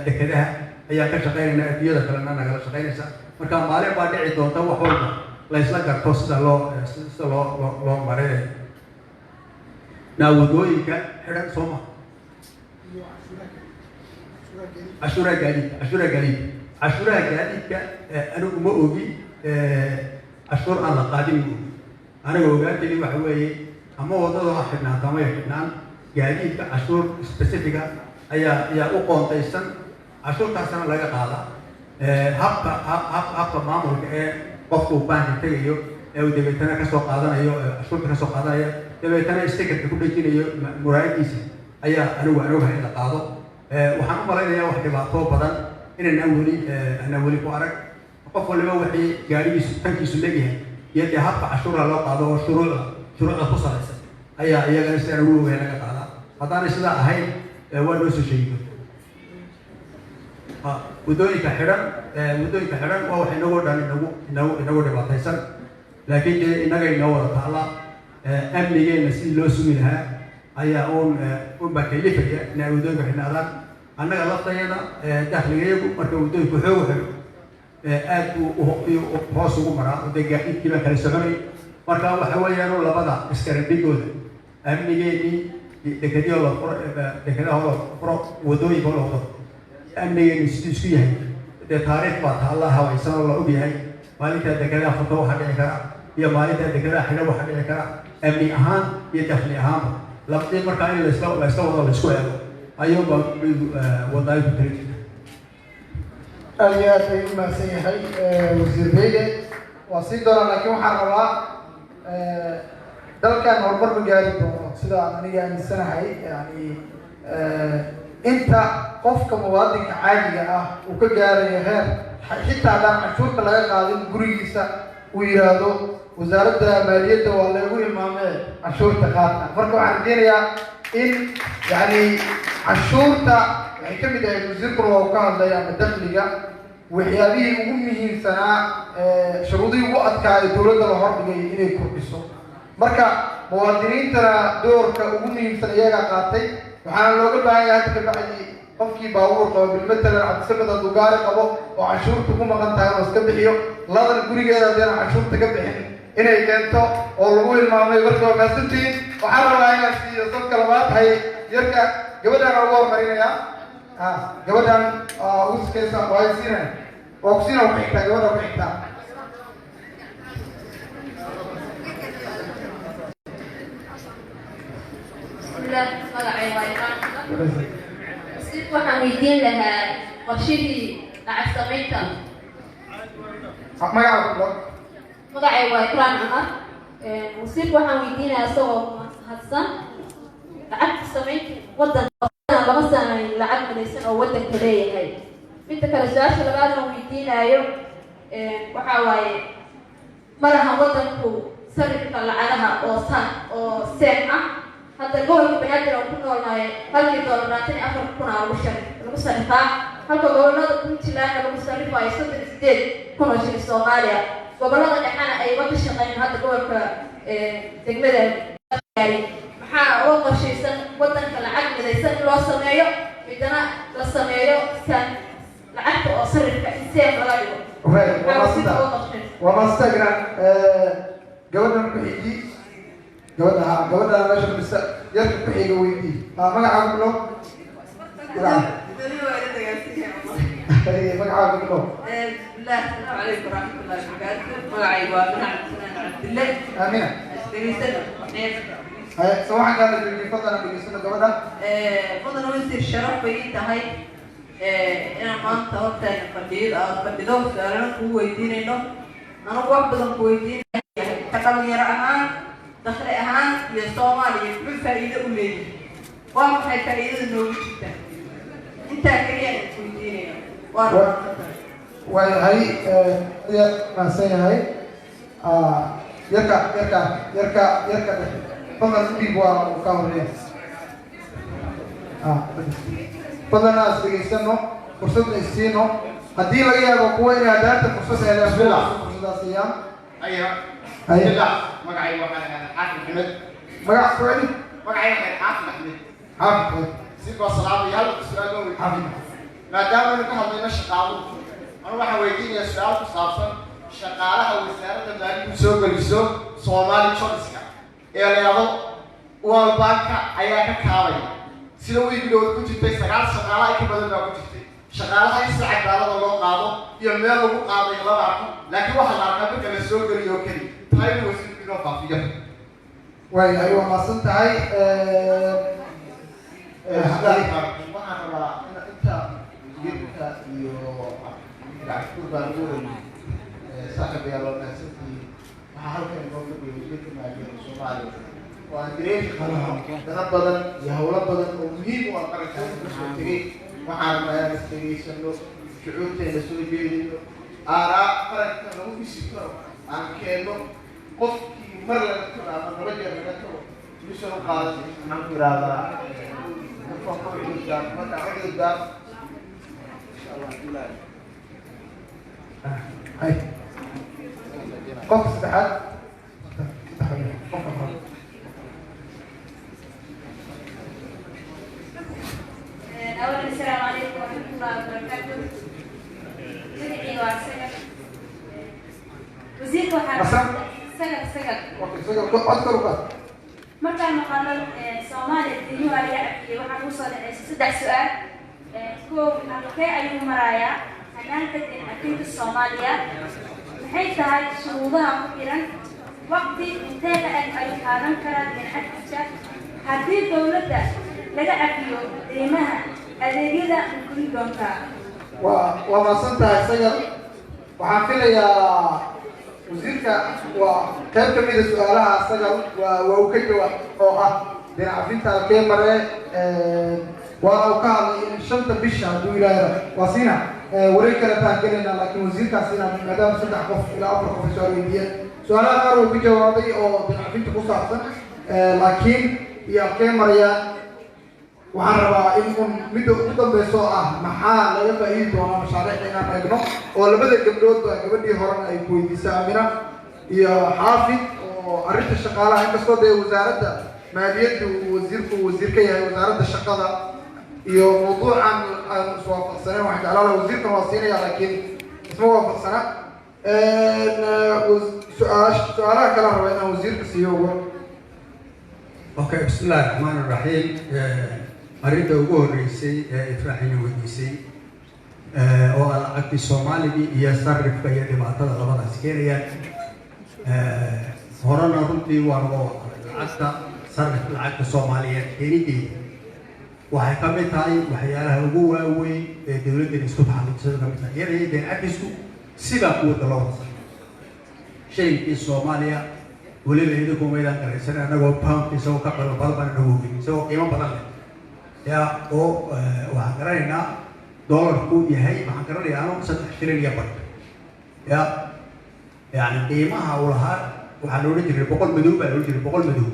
dekedaha ayaan ka shaqaynaynaa, adduunyada kalena nagala shaqaynaysa. Marka maalin baa dhici doonta wax walba la isla garto sida loo marinayo. Naa wadooyinka xidhan soo maha, cashuuraha gaadiidka, cashuuraha gaadiidka anigu ma ogi cashuur aan la qaadin, ma ogi. Aniga ogaantaydi waxa weeye, ama waddada ha xidhnaato ama ya xidhnaan, gaadiidka cashuur specific-ga ayaa u qoontaysan, cashuurtaasna laga qaadaa. Habka habka maamulka ee qofku baanka tegayo ee uu dabeetana kasoo qaadanayo cashuurta, kasoo qaadanaya, dabeetana stickerka ku dhejinayo muraayadiisa ayaa anigu aan ogahay in la qaado. Waxaan u malaynayaa wax dhibaato badan inaynaan weli anaan weli ku arag. Qof waliba wixii gaarigiisu tankiisu leegyahay iyo dee habka cashuura loo qaado oo shuruucda ku salaysan ayaa iyagana sidaan ugu ogahay laga qaadaa. Haddaanay sidaa ahayn, waa noo soo sheegi karta. Waddooyinka xidhan, waddooyinka xidhan waa wax inagoo dhan inagu dhibaataysan, laakiin dee innaga inoo wada taalla. Amnigeena sidii loo sugi lahaa ayaa uun baa kalifaya inay waddooyinka xidhnaadaan. Annaga laftayada dakhligayagu marka waddooyinku xoogu xidho aad buu hoos ugu maraa oo dee gaadiidkii baa kala soconay. Marka waxa weeyaan labada iskarandhigooda, amnigeenii, dekadyo la furo, dekadaha la furo, waddooyinka la wado, amnigeenu siduu isku yahay, dee taariikh baa taalla habaysan oo la og yahay. Maalintaa dekadaha furto waxaa dhici kara iyo maalintaa dekadaha xidho waxaa dhici kara, amni ahaan iyo dakhli ahaanba labadii. Markaa in laysla wado, laysku eego ayuunbaa wadaayo ku tali jirta. Aad iyo aad ayuu umahadsan yahay Wasiir Beyle. Waa siin doonaa, laakiin waxaan rabaa, dalkan horumar ma gaari doono sida aan aniga aaminsanahay, yani inta qofka muwaadinka caadiga ah uu ka gaarayo heer xitaa haddaan canshuurta laga qaadin gurigiisa uu yidhaahdo wasaaradda maaliyadda waa laygu imaamee canshuurta qaata. Marka waxaan rajeynayaa in yani canshuurta waxay ka mid ahayd, wasiirkuna waa uu ka hadlay, ama dakhliga waxyaabihii ugu muhiimsanaa, shuruudihii ugu adkaa ee dowladda la hordhigay inay kordhiso. Marka muwaadiniintana doorka ugu muhiimsan iyagaa qaatay, waxaana looga baahan yahay hadda kabacdi qofkii baabuur qabo, bilmatalan Cabdisamed hadduu gaari qabo oo canshuurta ku maqan tahay inuu iska bixiyo, ladan gurigeeda haddii canshuurta ka bixin inay keento oo lagu hilmaamay. Marka waa mahadsantihiin. Waxaan rabaa inaan siiyo dadka labaad. Hay, yarka gabadhaan ugu hormarinayaa. Ha, gabadhaan ugu sukeysa waa siinaya, waa ku siina, ku xigtaa gabadha, ku xigtaa. Bismillaah, magacay waa Imaan. Wasiirka waxaan weydiin lahaa qorshihii lacag samaynta. Magaca ku Magacay waa Ikraan Cumar. Wasiirka waxaan weydiinayaa, isagoo mahadsan, lacagta samaynta wadanka lama sanayn lacag midaysan oo wadanka leeyahay. Midda kale, su-aasha labaad aan weydiinayo waxaa waaye, ma laha wadanku sarifka lacagaha oo san oo same ah? Hadda gobolka Banaadir aan ku noolnahay halkii doolar 24,000 aa lagu sarifaa, halka gobolada Puntlandna lagu sarifayo 38,000 oo shilin Soomaaliya, gobolada dhexena ay wada shaqeyn. Hadda gobolka degmada, maxaa uga qorshaysan wadanka lacag midaysan in loo sameeyo, midana la sameeyo san lacagta oo sarifka in same laga dhigo? Waa maxaa wasiirka maasanta uga qorshaysan? Waa maasanta Ikraan. Gabadhan ku xiji, gabadha, ha, gabadha meesha fadhisa, yarka ku xiga weydii. Ha, magacaaga bilo, magaca. Magacaaga bilo. Bismillaah, asalaamu calaykum waraxmatullahi wabarakaatu. Magacaygu waa Aamina Cabdisanaan Cabdille. Aamina. Dhegeysana. Haye, sawaxan kaala joojiye, fadlan aan dhegeysano gabadha. Mudan wasiir, sharaf bay ii tahay inaan maanta hortaana fadhiyo, aad fadhido, su-aalana kugu weydiinayno. Anagu wax badan ku weydiinaya ka dhalinyaro ahaan, dakhli ahaan iyo Soomaaliya muxuu faa'iido u leeyahay? Waa maxay faa'iidada noogu jirta? Intaa keliya aan ku weydiinayno. Waa mahadsantahay. Waayahay, ayaa mahadsan yahay. Yarka dhexe, fadlan u dhiib, waa uu ka horeeya. Fadlan aan is dhegeysano, fursadna isiino. Haddii laga yaabo kuwa inay hadaanta fursad heleen, Bismillah. fursaddaa siiyaan. Ayo. Haye. Bismillah. Magacaygu waxaa la yidhahdaa Xaafid Maxamed. Magac ku celi. Magacaygu waxaa la yidhahdaa Xaafid Maxamed. Xaafid. Wasiirka waa salaamaya. Hal su-aal baan weydiinaya. Maadaama aynu ka hadlayno shaqaaluhu, anu waxaan weydiinayaa su-aal ku saabsan shaqaalaha wasaaradda maaliyaddu soo geliso Somali Jobs-ka ee la yidhaahdo World Bank-ka ayaa ka kaabaya. Sida wiigii ku jirtay, 9 shaqaalaha in ka badan baa ku jirtay. Shaqaalaha in si cadaalada loo qaado iyo meel lagu qaadayo lama arko, laakiin waxaa la arkaa marka la soo geliyo oo keliya. Taa inuu wasiirku inoo faafiyo. Waayahay, waa mahadsan tahay. Waxaan rabaa in inta wasiirka iyo Cabdishakuur baa lagu wareeyay. Saaxiibayaal, waa mahadsantihiin. Waxaa halkan inoo fadhiya wasiirka maaliyadda Soomaaliya oo aan dareemi karno dana badan iyo howlo badan oo muhiim u ah qaranka kasoo tegay. Waxaan rabnaa inaan is dhegaysano, shucuurteena soo jeedino, aaraa qaranka lagu dhisi karo aan keenno. Qofkii mar laga tago ama laba jeer laga tago yuusan u qaadan, maxaan ku ihahdaa, marka cudurdaar, insha Allah ilaahay. Hay, qofka saddexaad, saddex, qofka afraad. أولا، السلام عليكم ورحمة الله وبركاته. Magacii waa Sagal. Wasiirka waxaa Masa? Sagal, Sagal. Okay, sagal, cod kor u qaad. Markaan maqalno Soomaaliya diini waa laga cafiyey, waxaan ugu soo dhaceysay saddex su-aal. Kow, halkee ayuu marayaa hanaanka deyn cafinta Soomaaliya? Maxay tahay shuruudaha ku xiran? Waqti intee la-eg ayuu qaadan karaa deyn cafiska? Haddii dowladda laga cafiyo deymaha, adeegyada ma guri doontaa? Waa mahadsan tahay, Sagal. Waxaan filayaa wasiirka waa qayb ka mida su-aalaha Sagal waa uu ka jawaab, oo ah deyn cafinta halkee mare. Waana uu ka hadlay in 5-ta bisha hadduu Ilaahay waa siina wareeg kale taan gelayna, laakiin wasiirkaas siina maadaama saddex qof ilaa afar qof ay su-aal weydiiyeen. Su-aalaha qaar uu ka jawaabay oo deyn cafinta ku saabsan, laakiin iyo halkee marayaan. Waxaan rabaa in un midda ugu dambeyso oo ah maxaa laga faa'iidi doonaa mashaariicda inaan eegno, oo labada gabdhoodba, gabadhii horena ay ku weydiisay Amina iyo Xaafid, oo arrinta shaqaalaha, inkastoo dee wasaaradda maaliyaddu uu wasiirku wasiir ka yahay, wasaaradda shaqada iyo mawduucan aan iswaafaqsaneyn. Waxaan jeclaan lahaa wasiirkan waa siinaya, laakiin isma waafaqsana. Su-aalaha kale raba inaan wasiirka siiyo. Okay, bismi illahi raxmaan iraxiim. Arrinta ugu horreysay ee Ifraaxina weydiisay oo ah lacagtii Soomaaligii iyo sarifka iyo dhibaatada labadaas keenayaan, horena runtii waa naga wadaray. Lacagta sarif, lacagta Soomaaliyeed keenideeda waxay ka mid tahay waxyaalaha ugu waaweyn ee dowladdan isku taxalluujisada ka mid tahay, iyada iyo deyn cafisku sidaa quwadda loo wada saray shilinkii Soomaaliya. Weliba idinku maydaan garaysan, anagoo pound isagoo ka qiimo badan baan inagu ogin, isagoo qiimo badan leh ya, oo waxaan garanaynaa dollarku yahay, waxaan garanayaa anu 3 shilin iyo badh ya. Yani qiimaha uu lahaa waxaa la odhan jiray 100 madow baa la odhan jiray, 100 madow,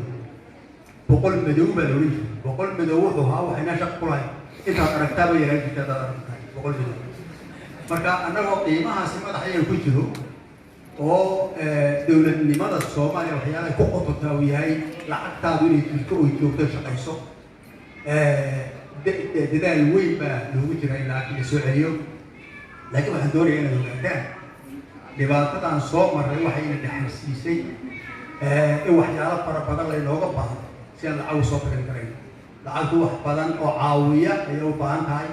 100 madow baa la odhan jiray. 100 madow wuxuu ahaa waxayna shaq ku lahayn, intaad aragtaaba yaraan jirta hadaad aragtahay 100 madow. Marka annagoo qiimahaasi madaxayga ku jiro oo dowladnimada Soomaaliya waxyaalaha ku qototaa uu yahay lacagtaadu inay jirto oo joogto, shaqayso, dadaal weyn baa loogu jira in lacagta la soo celiyo. Laakiin waxaan doonaya inaad ogaataan dhibaatadan soo marray waxayna dhaxalsiisay in waxyaalo fara badan laynooga baahdo si aan lacag usoo birin karayn. Lacagtu wax badan oo caawiya ayay u baahan tahay,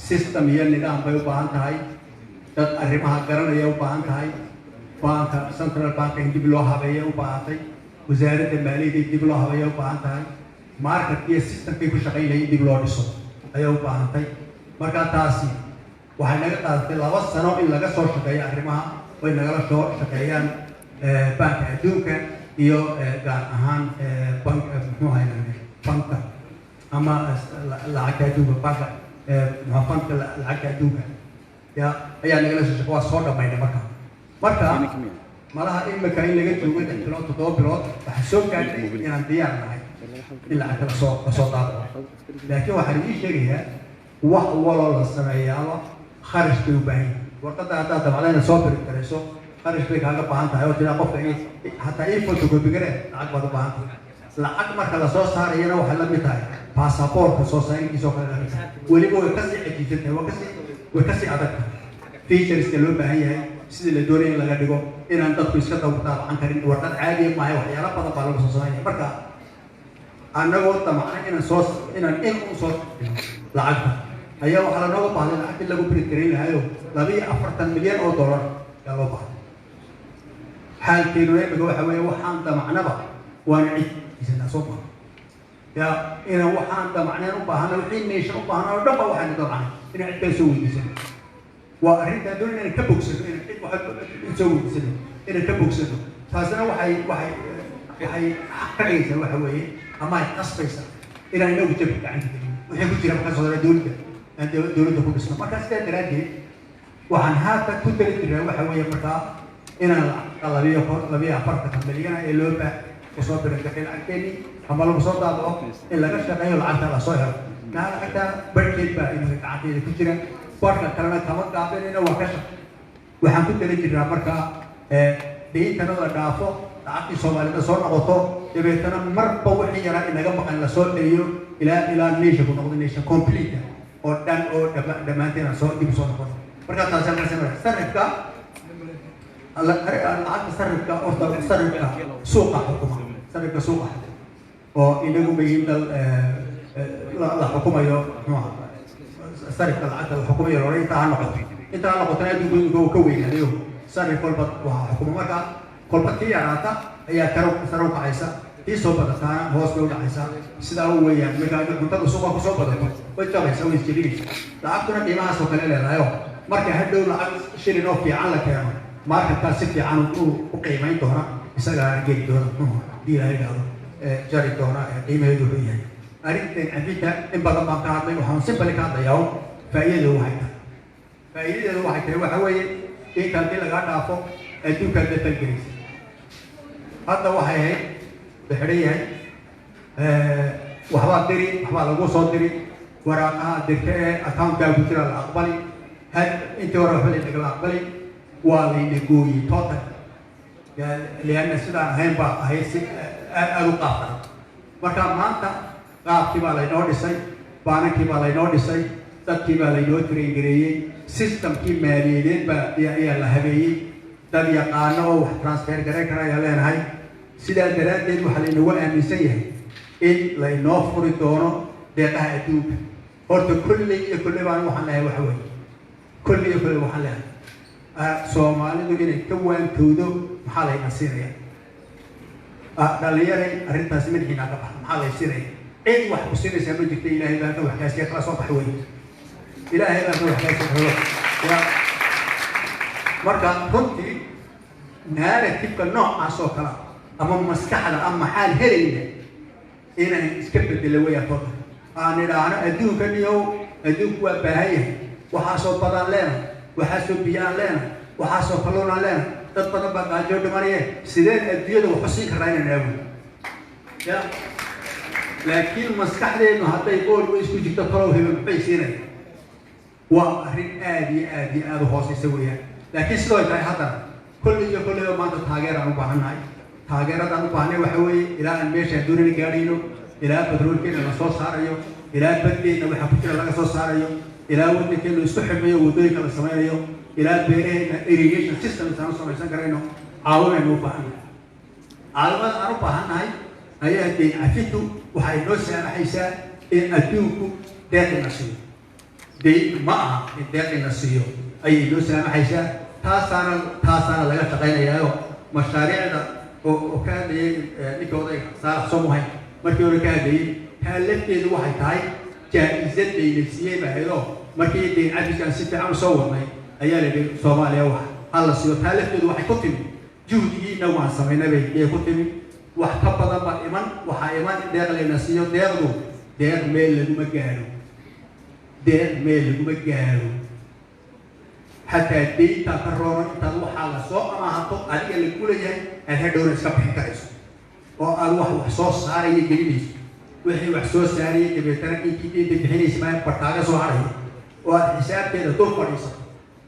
system iyo nidaam bay u baahan tahay, dad arrimaha garanaya u baahan tahay, banka, central banka in dib loo habeeya u baahantay, wasaaradda maaliyadda in dib loo habeeya u baahan tahay, market iyo systemkay ku shaqaynaya in dib loo dhiso ayay u baahantay. Marka taasi waxay naga qaadatay 2 sano in laga soo shaqeeyo arrimaha, way nagala soo shaqeeyaan Banka Adduunka iyo gaar ahaan bank, muxuu ahay, banka ama lacagta adduunka, banka muxuu, banka lacagta adduunka ya ayaa nagala soo shaqe. Waa soo dhamaynay. Marka malaha imika in laga joogo 6 bilood, 7 bilood, waxaa soo gaadhay inaan diyaar nahay in lacagta lasoo daabaco. Laakiin waxaan idiin sheegayaa, wax waloo la sameeyaaba kharash bay u baahan yihin. Warqadda haddaad dabacda inaad soo biri karayso, kharash bay kaaga baahan tahay, oo tiraa qofka hataa ii photocopy garee, lacag baad u baahan tahay. Lacag marka lasoo saarayana waxay la mid tahay baasaboorka soo saarinkiisa oo kale la mid tahay. Weliba way kasii cajiibsan tahay, waa kasii way kasii adag tahay. Featureska loo baahan yahay, sidii la doonaya in laga dhigo, inaan dadku iska daabacan karin, warqad caadiya maahay, waxyaalo badan baa lagu soo sameynaya. Marka annagoo damacna inaan soo inaan in un soo lacagta ayaa waxaa lanooga baahday lacagtii lagu print garayn lahayo $42 milyan ayaa loo baahday. Xaalkeenu imika waxa weeye, waxaan damacnaba waana cid isanaa soo maha ya inaan waxaan damacneen u baahana, wixii nation u baahana oo dhan ba waxaynu damacnay inaan cid kale soo weydiisano. Waa arrintaan doon inaan ka bogsano, inaan cid wax soo weydiisano inaan ka bogsano. Taasina waxay ka dhigaysaa waxa weeye ama ay qasbaysaa inaan inagu jabka gacanta gelino, wixii ku jira marka soo dowladda aan dowladda ku dhisno. Marka sidaa daraaddeed waxaan haatan ku dari jiraa waxa weeye markaa inaan lacagta 42 milyana ee loo baa kusoo birangaxay lacagteennii ama lagu soo daabaco, in laga shaqeeyo lacagta lasoo helo. Naa lacagta barhkeed baa imika gacanteeda ku jira, barhka kalena kama gaabinayna, waa ka shaqe. Waxaan ku dari jirnaa markaa deyntana la dhaafo, lacagtii Soomaalida soo noqoto, dabeetana marba wixii yaraa inaga maqan lasoo celiyo ilaa nation ku noqdo nation complete oo dhan oo dhammaanteen aan soo dib soo noqon. Marka taasi halkaas marka sarifka lacagta, sarifka horta sarifka suuqa xukuma, sarifka suuqa xukuma oo inagu mayin dal la xukumayo. Muxuu ahaa sarifka lacagta la xukumayo loola intaa ha noqoto, intaa ha noqotona adduunku imika uu ka weynaadayo. Sarif walba waxaa xukuma marka kolba tii yaraata ayaa karo sare u kacaysa, tii soo badataana hoos bay u dhacaysaa. Sidaa u weeyaan. Marka haddii cuntada suuqa kusoo badato way jabaysaa, way isjebinaysaa. Lacagtuna qiimahaas oo kale leedahayo marka hadhow lacag shilin oo fiican la keeno, marketkaa si fiican u qiimayn doona, isagaa geli doona, muxuu hadii Ilaahay idhaahdo jari doona qiimaheedu wuxuu yahay. Arrintan cafinta in badan baan ka hadlay. Waxaan simply ka hadlayaa un faa'iidadeedu waxay tahay. Faa'iidadeedu waxay tahay waxa weeye deynta haddii lagaa dhaafo adduunkaad la falgelaysa. Hadda waxay ahayd la xidhan yahay, waxbaa diri, waxbaa lagu soo diri, waraaqaha dirta ee accountkaa ku jira la aqbali. Had intii hore waxba laynagala aqbali, waa layna gooyey total, lianna sidaan ahayn baa ahayd si aada u qaabkan. Marka maanta qaabkii baa laynoo dhisay, baanankii baa laynoo dhisay, dadkii baa laynoo train gareeyey, systemkii maaliyadeed baa ayaa la habeeyey, dad yaqaano oo wax transfer garayn kara ayaa leenahay. Sidaa daraaddeed waxaa laynagu aaminsan yahay in laynoo furi doono deeqaha adduunka. Horta kolley iyo kolley baan waxaan leeyahay waxa weeye, kolley iyo kolley waxaan leeyahay Soomaalidu inay ka waantowdo maxaa layna siinaya. Dhalinyaray, arrintaasi madaxiina ka baxa. Maxaa lay siinaya? Cid wax ku siinaysaa ma jirta. Ilaahay baa ka waxkaasiya kala soo bax wey, Ilaahay baa ka waxkaasiya kala ya. Marka runtii narrative-ka noocaas oo kale ama maskaxda ama maxaan helayna inaan iska bedelo weeyaan. Toota aan idhaahno adduunkan iyo adduunku waa baahan yahay, waxaasoo badaan leenahay, waxaasoo biyaan leenahay, waxaasoo kalluunaan leenahay, dad badan baa gaajo dhimanaye, sideen adduunyada wax u siin karraa inaan aawo ya. Laakiin maskaxdeenu hadday always ku jirto talow hebel maxay siinaya, waa arrin aada iyo aada iyo aada u hooseysa weeyaan. Laakiin sidoo ay tahay haddana kolley iyo kolleyba maanta taageeraan u baahannahay. Taageeradaan u baahnay waxa weeye ilaa aan meeshaan doonana gaadhayno, ilaa batroolkeena la soo saarayo, ilaa baddeenna waxa ku jira laga soo saarayo, ilaa waddankeenu isku xidhmayo, waddooyinka la samaynayo, ilaa beeraheenna irrigation systems aan u samaysan karayno, caawinaynu u baahannahay. Caawimada aan u baahannahay ayaa deyn cafintu waxay noo saamaxaysaa in adduunku deeqina siiyo. Deyn ma aha, in deeqina siiyo ayay noo saamaxaysaa. Taasaana laga shaqaynayaayo mashaariicda oo ka hadlayay ninka odayga Saalax Somuhay markii hore ka hadlayay. Taa lafteedu waxay tahay jaa-isad layna siiyey baa ahaydoo markii deyn cafiskaan si fiican usoo wadnay ayaa la yidhi Soomaaliya wax ha la siiyo. Taa lafteedu waxay ku timi juhdigii inagu aan samaynay bay ayay ku timi. Wax ka badan baa iman, waxaa iman in deeq layna siiyo. Deeqdu deeq meel laguma gaadho, deeq meel laguma gaadho. Xataa deyntaa ka roono intaad waxaa la soo amaahato adiga lagu leeyahay aad hadhowna iska bixin karayso oo aad wax soo saaraya gelinayso, wixii wax soo saaraya dabeetana intii deynta bixinaysa maa barkaaga soo harayo oo aad xisaabteeda dul fadhiisato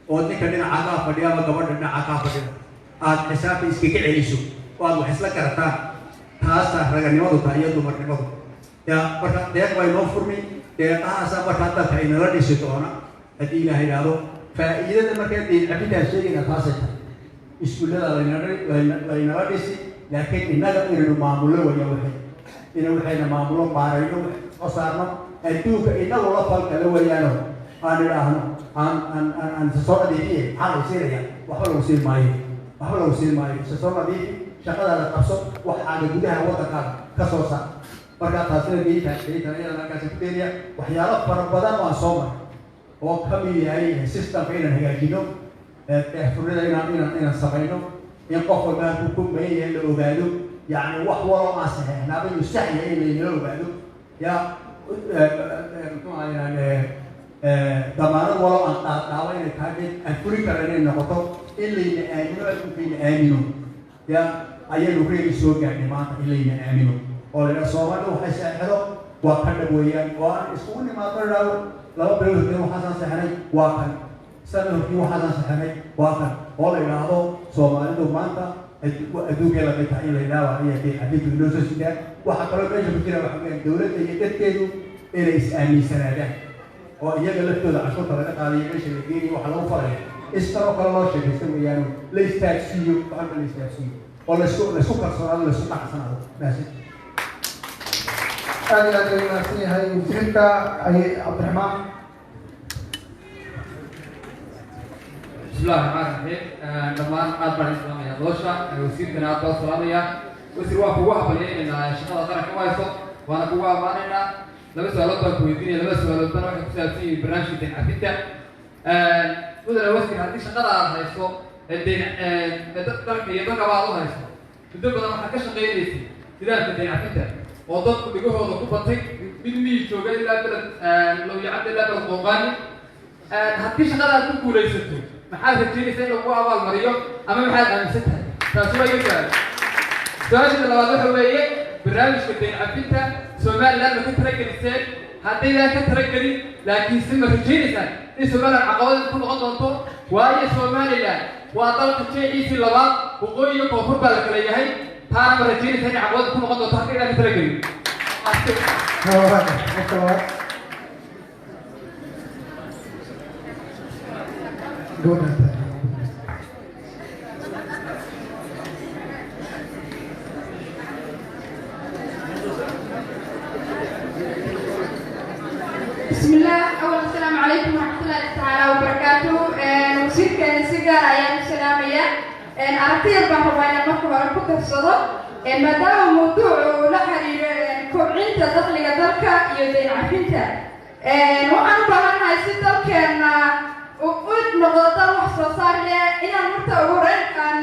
oo ninka dhinaca kaa fadhiya ama gabadha dhinaca kaa fadhida aad xisaabta iskaga celiso oo aad wax isla garataan. Taasaa raganimadu tahay iyo dumarnimadu. Ya, marka deeq bay noo furmi, deeqahaasa markaa dalka inala dhisi doona haddii Ilaah idhaahdo. Faa'iidada markaa deyn cafintaan sheegayna taasay tahay. Iskuullada laynala dhisi, laakiin innaga inaynu maamullo waya, waxay ina waxayna maamullo, maarayno, soo saarno, adduunka inagu la falkala weeyaano. Aan idhaahno aan aan aan aan isa soo nadiifiye, maxaa lagu siinaya? Waxba lagu siin maayo, waxba lagu siin maayo. Isa soo nadiifi, shaqadaada qabso, waxaaga gudaha waddankaaga ka soo saar. Marka taasina deynta iyadana halkaasi ku deenaya. Waxyaalo fara badan waan soo maray oo ka mid yahay systemka inaan hagaajino, daahfurnida inaan samayno, in qof walba halkuu ku mayan yahay la ogaado, yacni wax waloo aan saxeexnaaba inuu sax yahay in laynala ogaado, ya muxuu ahaa, inaan damaanad waloo aan qaadqaabo inay tahay mid aan fulin kara inay noqoto, in layna aamino, adduunkayna aamino. Ya, ayaynu reeri soo gaadhnay maanta in layna aamino oo la yidhaha Soomaalida waxay saxeexdo waa ka dhab weeyaan, oo aan iskugu nimaadno, idhaahdo 2 bilood horteen waxaasaan saxnay, waa kan, sana hortiin waxaasaan saxnay, waa kan, oo la yidhaahdo Soomaalidu maanta adduunkay lamid tahay in la yidhaahdo ayaa deyn cafintu inoo soo sidaa. Waxaa kaloo meesha ku jira waxa weeyaan dowladda iyo dadkeedu inay is-aaminsanaadaan oo iyaga laftooda cashuurta laga qaadayo, meesha la geenayo, waxa lagu falayo istaroo kale loo sheekaysta weeyaano, la istaagsiiyo, waxalba la istaagsiiyo oo laysku kalsoonaado, laysku qanacsanaado. Mahadsan. Aad iyo aad ayuu mahadsan yahay wasiirka. Ay, Cabdiraxmaan. بسم الله الرحمن الرحيم. Dhammaan aad baan idin salaamaya, doosha wasiirkana aad baan salaamaya. Wasiir, waa kugu hambalyeynayna shaqada qaranka u hayso, waana kugu ammaanaynaa. Laba su-aalood baan ku weydiinaya. Laba su-aalood bana waxay ku saabsan yihiin barnaamijka deyn cafinta. Mudane wasiir, haddii shaqada aad hayso ee deyn ee dalka iyo dalkaba aad u hayso, muddo badan waxaad ka shaqaynaysay nidaamka deyn cafinta oo dadku dhigahooda ku batay, mid miyi jooga ilaa beled Lowyacadda ilaa beled Qooqaani. Haddii shaqada aad ku guulaysato, maxaad rajeynaysaa in lagu abaalmariyo ama maxaad aaminsan tahay? Taasi waa iga su-aal. Su-aasha labaad waxa weeye, barnaamijka deyn cafinta Somaliland ma ka talageliseen? Haddaydaan ka talagelin, laakiinse ma rajaynaysaan in Somaliland caqabad ku noqon doonto? Waayo Somaliland waa dalka jeeciisii labaad, waqooyi iyo koonfur baa la kala yahay. Taana ma rajaynaysaa inay caqabad ku noqon doonto haddaydaan ka talagelin? Qofka labaad, gabadha. بسم الله. أول السلام عليكم ورحمة الله تعالى وبركاته. Wasiirkeena si gaar ayaan u salaamaya. Aragtiyar baan rabaa inaan marka hore ku darsado, maadaama mawduucu uu la xiriiro kobcinta dakhliga dalka iyo deyn cafinta. Waxaan u baahannahay si dalkeena uu u noqdo dal wax soo saar leh inaan marta ugu horeyn aan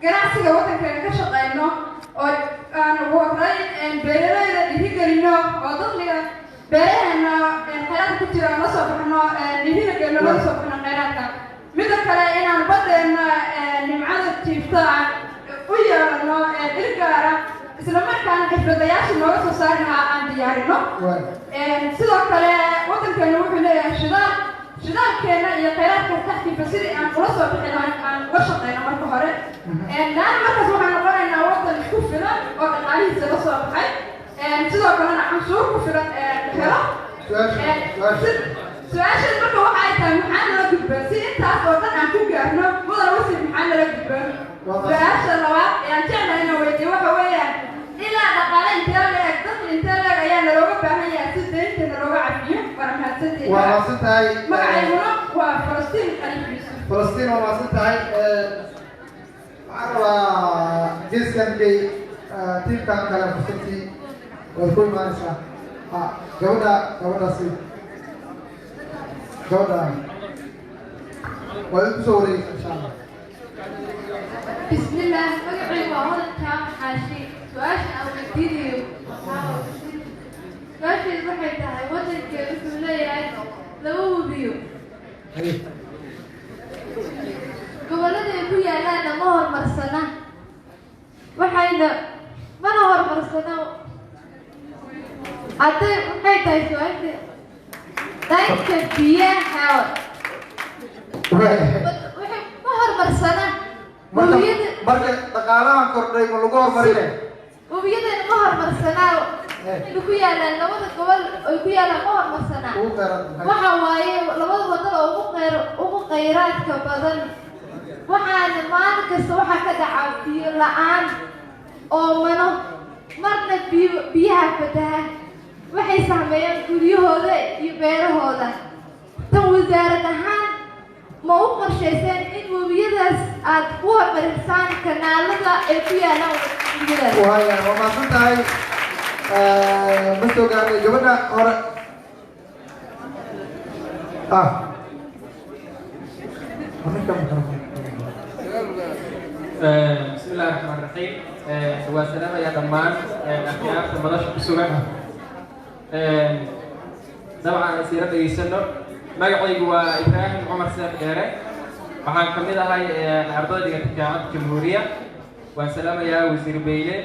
ganacsiga waddankeena ka shaqeyno oo aan ugu horeyn beeralayda dhiirigelino oo dakhliga beeraheena kheyraadka ku jira aan la soo baxno, dhiirigelino, la soo baxno kheyraadka. Midda kale, inaan badeena nimcada jiifta aan u yeelano il gaara, isla markaana xirfadlayaasha nooga soo saari lahaa aan diyaarino. Sidoo kale waddankeenu wuxuu leeyahay shidaal. Shidaalkeena iyo kheyraadka taxtiifa sidii aan ula soo bixi lahayn aan uga shaqeyno marka hore laana markaas waxaan noqonaynaa waddan isku filan oo dhaqaalihiisa la soo baxay, sidoo kalena canshuur ku filan helo. Su-aashaas marka waxa ay tahay, maxaa nala gudboon si intaas oo dhan aan ku gaarno? Mudan wasiir, maxaa nala gudboon? Su-aasha labaad ee aan jeclahay inaan weydiiyo waxa weeyaan, ilaa dhaqaale intee leeg, dakhli intee leeg ayaa nalooga baahan yahay si deynta nalooga cafiyo? Waana mahadsantihiin. Waa mahadsan tahay. Magacayguna waa Falastiin Khaliif Yuusuf. Falastiin, waa mahadsan tahay. Waxaan rabaa geeskan gay tiimkan kale fursadtii waad ku imaanaysaa. Ha, gabadha, gabadhaasi, gabadha waad ku soo wareegaysaa insha Allah. بسم الله. Magacaygu waa Hodan Jaamac Xaashi. Su-aasha aan weydiinayo su-aasheedu waxay tahay, waddankeedu wuxuu leeyahay laba webiyo, gobollada ay ku yaalaanna ma horumarsana, waxayna mana horumarsana. Hadday waxay tahay su-aasha dhanka biyaha, waxay ma horumarsana Marka webiyada. Marka dhaqaalahan kordhay ma lagu horumarinay? Webiyadana Ma horumarsanaa ku yaalaan labada gobol ay ku yaalaan? Ma horumarsanaa? Waxa waaye labada wadan oo ugu khayraadka badan, waxaana maalin kasta waxaa ka dhaca biyo la-aan oo mano marna biyo biyaha fataha waxay saameeyaan guryahooda iyo beerahooda. Tan wasaarad ahaan, ma u qorshayseen in webiyadaas aad ku horumarisaan kanaalada ay ku yaalaan webiyadaas? Waaya, waa mahadsan tahay. Ma soo gaarnay gabadha hore? Ah, ninka mikrofon. Bismi illahi raxmaan raxiim. Waa salaamayaa dhammaan akhyaarta madasha ku sugan. Dabcan isiira dhegeysano. Magacaygu waa Ibraahim Cumar Seekh Dheere, waxaan ka mid ahay ardayda dhigata Jaamacadda Jamhuuriya. Waan salaamayaa Wasiir Beyle,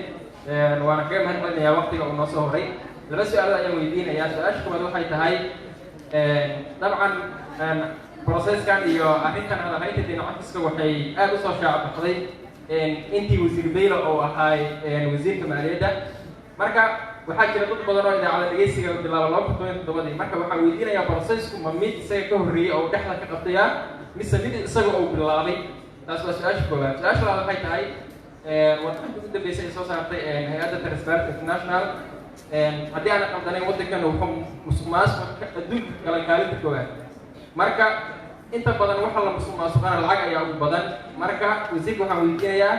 waana kaga mahad celinayaa waqtiga uu noo soo horay. Laba su-aalood ayaan weydiinayaa. Su-aasha koowaad waxay tahay, dabcan processkan iyo arrintan hadalhaynta deyn cafiska waxay aad usoo shaac baxday intii Wasiir Beyle oo ahaay wasiirka maaliyadda. Marka waxaa jira dad badan oo idaacada dhegeysiga bilaaba 2017-dii. Marka waxaan weydiinayaa, processku ma mid isaga ka horreeyey oo dhexda ka qabtaya, mise mid isaga uu bilaabay? Taas waa su-aasha koowaad. Su-aasha labaad waxay tahay, warbixinta ugu dambeysay ay soo saartay hay-adda Transparency International, haddii aanan qaldanayn, waddankan wuxuu musuq maasuqa adduunka kala kaalinta koowaad. Marka inta badan waxa la musuq maasuqana lacag ayaa ugu badan. Marka wasiirka waxaan weydiinayaa,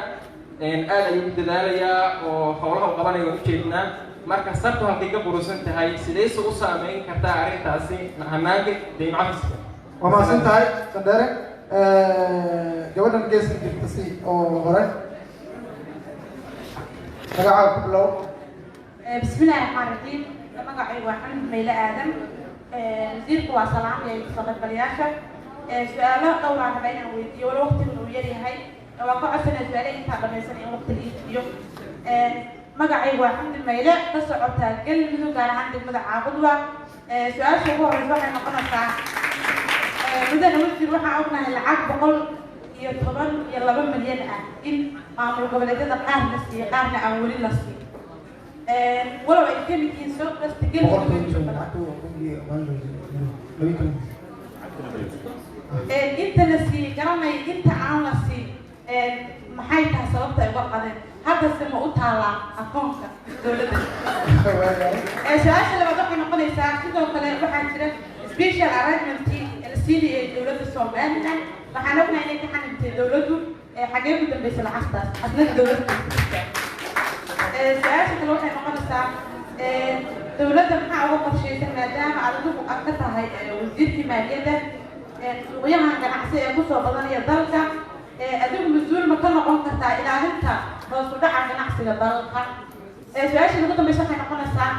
aad ayuu u dadaalayaa oo howlaha u qabanaya waan ujeednaa, marka sartu halkay ka qurusan tahay, sidayse u saameyn kartaa arrintaasi hanaanka deyn cafiska? Waa mahadsan tahay, Sandheere. Gabadhan geeska jirta si oo hore, magacaaga ku bilow. Bismillahi raxmaan raxiim. Magacaygu waa Xamid Mayle Aadam. Wasiirku waa salaamaya kasoo qaybgalayaasha. Su-aalo dhowr aan rabaa inaan weydiiyo, wala waqtigan uu yaryahay. Waa ka codsanaya su-aalaha intaa dhamaysan in waqti la iifiyo. Magacaygu waa Xamdi Mayle, ka socota Galmudug, gaar ahaan degmada Caabudwa. Su-aasha ugu horeysa waxay noqonaysaa, mudane wasiir, waxaan ognahay lacag 112 milyan ah in maamul goboleedyada qaar la siiyey, qaarna aan weli la siin, walow ay kamid yihiin soo kasta Galmudug. Inta la siiyey garanay, inta aan la siin maxay tahay sababta ay uga qadeen? Haddase ma u taalaa akoonka dowladda? Su-aasha labaad waxay noqonaysaa, sidoo kale waxaa jira special arrangement la siinayay dowladda Somaliland. Waxaan ognahay inay ka xanibtay dowladdu. Xagee ku dambeysay lacagtaas asnada dowladda? Su-aasha kale waxay noqonaysaa, dowladda maxaa uga qorshaysan, maadaama adigu aad ka tahay wasiirkii maaliyadda, suuqyahan ganacsi ee kusoo badanaya dalka? Adigu mas-uul ma ka noqon kartaa ilaalinta hoos u dhaca ganacsiga dalka? Su-aasha ugu dambeysa waxay noqonaysaa,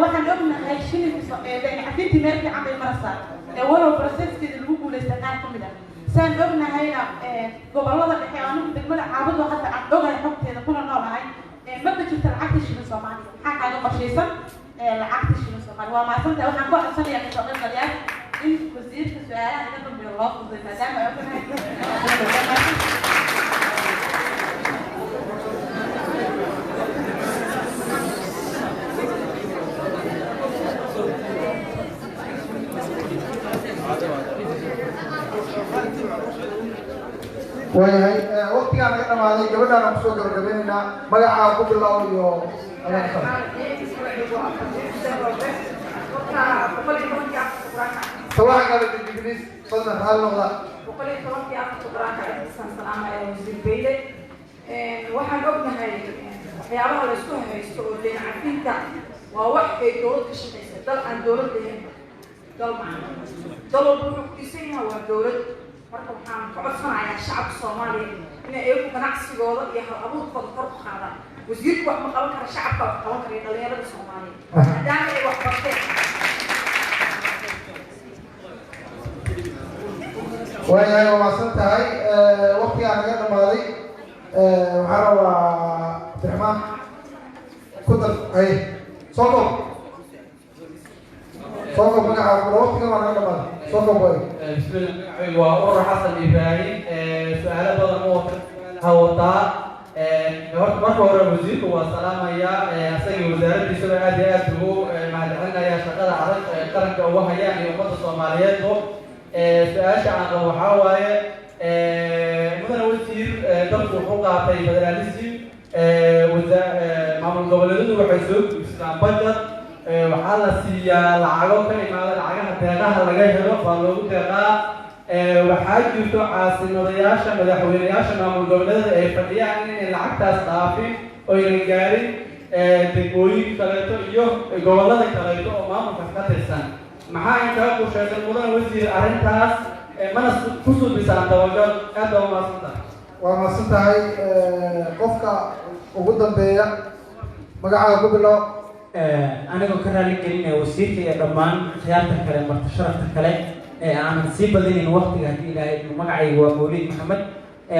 waxaan ognahay shilinka deyn cafintii meel fiican bay maraysaa, walow processkeeda lagu guuleysta qaar ka mid ah. Saan ognahayna, gobolada dhexe, anigu degmada Caabud hadda aan ogahay xogteeda kuna noolahay, ma ka jirto lacagta shilin Soomaaliga. Maxaa kaaga qorshaysan lacagta shilin Soomaaliya? Waa mahadsantahay. Waxaan ku codsanayaa kasoo qaybgalayaal in wasiirka su-aalaha iga dambeeya loo fuday, maadaama ay ognahay. Waayahay, waqtigaa naga dhamaaday. Gabadhaan aan kusoo gabagabeynaynaa. Magacaa ku bilow iyo. Sawaxan kala deji, fadlan raali noqda. 110-kii afarta qur-aanka intaasaan salaamaya Wasiir Beyle. Waxaan ognahay waxyaabaha la isku haysto oo deyn cafinta waa wax ay dowlad ka shaqaysa. Dal aan dowlad lahayn dal macna, dal walba wuxuu ku dhisan yahay waa dowlad. Marka waxaan ka codsanayaa shacabka Soomaaliya inay iyagu ganacsigooda iyo hal abuurkooda kor u qaadaan. Wasiirku wax ma qaban kara, shacabka wax qaban kara iyo dhalinyarada Soomaaliya, maadaama ay wax barteen. Waayahay, waa mahadsan tahay. Waqtigaa naga dhamaaday. Waxaan rabaa Cabdiraxmaan ku dar. Hay, soo koob, soo koob magacaa ku, waqtigan waa naga dhamaaday, soo koob way. Bismillah, magacaygu waa Urur Xasan Ibraahim. Su-aalo badan ma wata, ha wataa. Horta marka hore wasiirka waa salaamayaa, asaga. Wasaaraddiisaba aad iyo aad ugu mahadcelinayaa shaqada adag ee qaranka ugu hayaan iyo ummadda Soomaaliyeedbo. Su-aasha aan qabo waxaa waaye, mudane wasiir, dalku wuxuu qaatay federalism. Maamul goboleedyadu waxay soo guursadaan budget, waxaa la siiyaa lacago ka imaada lacagaha deeqaha laga helo baa loogu deeqaa. Waxaa jirto caasimadayaasha madaxweyneyaasha maamul goboleedyada ay fadhiyaan inay lacagtaas dhaafin oynan gaarin degmooyin kaleeto iyo gobollada kaleeto oo maamulkaas ka tirsan. Maxaa inkaga qorshaysan, mudan wasiir, arrintaas? Mana ku suubisaan dabagal? Aad baa umahadsantahay. Waa mahadsan tahay. Qofka ugu dambeeya, magacaaga ku bilow. Anigoo ka raali gelinaya wasiirka iyo dhammaan khiyaarta kale, marti sharafta kale, ee aanan sii badinayn waqtiga haddii Ilaahay. Magacaygu waa Mawliid Maxamed.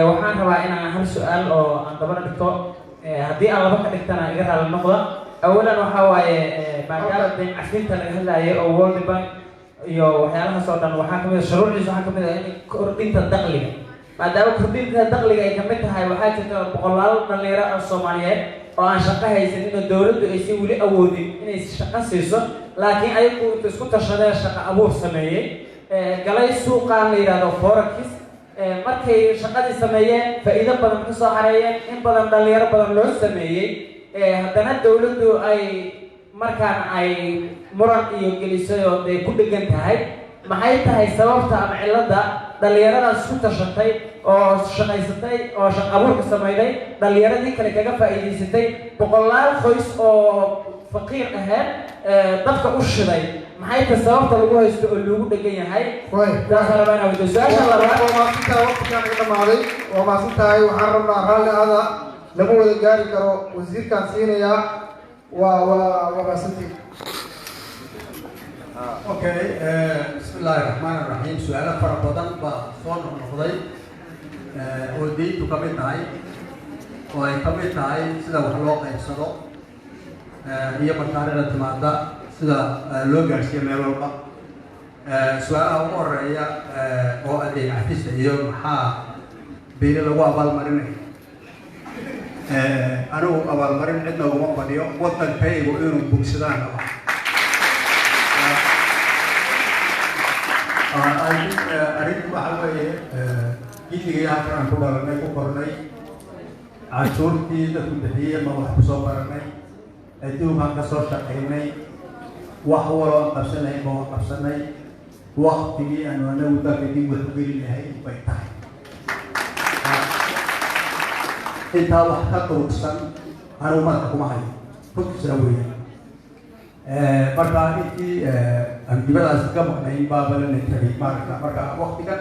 Waxaan rabaa inaan hal su-aal oo aan dabana dhigto, haddii aan laba ka dhigtana iga raali noqda. Awalan waxaa waaye, maadaama deyn cafinta laga hadlayo oo World Bank iyo waxyaalahaas oo dhan, waxaa kamid ah shuruucdiisa, waxaa kamid ah in kordhinta dakhliga. Maadaama kordhinta dakhliga ay kamid tahay, waxaa jirta boqolaal dhalinyaro oo Soomaaliyeed oo aan shaqo haysanin oo dowladdu aysan weli awoodin inay shaqo siiso, laakiin ayagu inta isku tashadeen shaqo abuur sameeyey, galay suuqaan la yidhahdo forex. Markay shaqadii sameeyeen, faa'iido badan ka soo xareeyeen, in badan dhalinyaro badan loo sameeyey, haddana dowladdu ay markaan ay muran iyo gelisay oo dee ku dhegan tahay. Maxay tahay sababta ama cilladda dhalinyaradaas isku tashatay oo shaqaysatay oo shaqo abuurka sameyday dhalinyaradii kale kaga faa'iidaysatay, boqolaal qoys oo faqiir ahayd dabka u shiday? Maxay tahay sababta lagu haysto oo loogu dhegan yahay? Taasaan rabaa inaan weydiiyo. Su-aasha labaad. Waa mahadsantahay, waqtigaan naga dhamaaday. Waa mahadsan tahay. Waxaan rabnaa, raalli ada, lama wada gaari karo. Wasiirkaan siinayaa. Waa mahadsantihin. Okay, bismi illaahi raxmaan raxiim. Su-aalo fara badan baa soo noqnoqday oo deyntu ka mid tahay, oo ay ka mid tahay sida wax loo qaybsado iyo mashaariicda timaada sida loo gaadhsiiyo meel walba. Su-aalaha ugu horeeya oo adeeg cafista iyo maxaa Beyle lagu abaalmarinaya, anigu abaalmarin cidna uguma fadhiyo. Waddankaygu inuu bogsadaan raba. Arrintu waxa weeye, gilligii halkan aan ku dhalanay, ku kornay, cashuurtii dadku bixiyey ma wax kusoo baranay, adduunkaan ka soo shaqaynay, wax waloo aan qabsan lahayn ba waan qabsanay. Waktigii aanu anagu dalka dib wax u geli lahayn bay tahay. Intaa wax ka durugsan anigu madaxa kuma hayo, runtiisana weeyaan. Marka intii aan dibadaas ka maqnayn baaba lana tagay maaragta. Marka waktigan,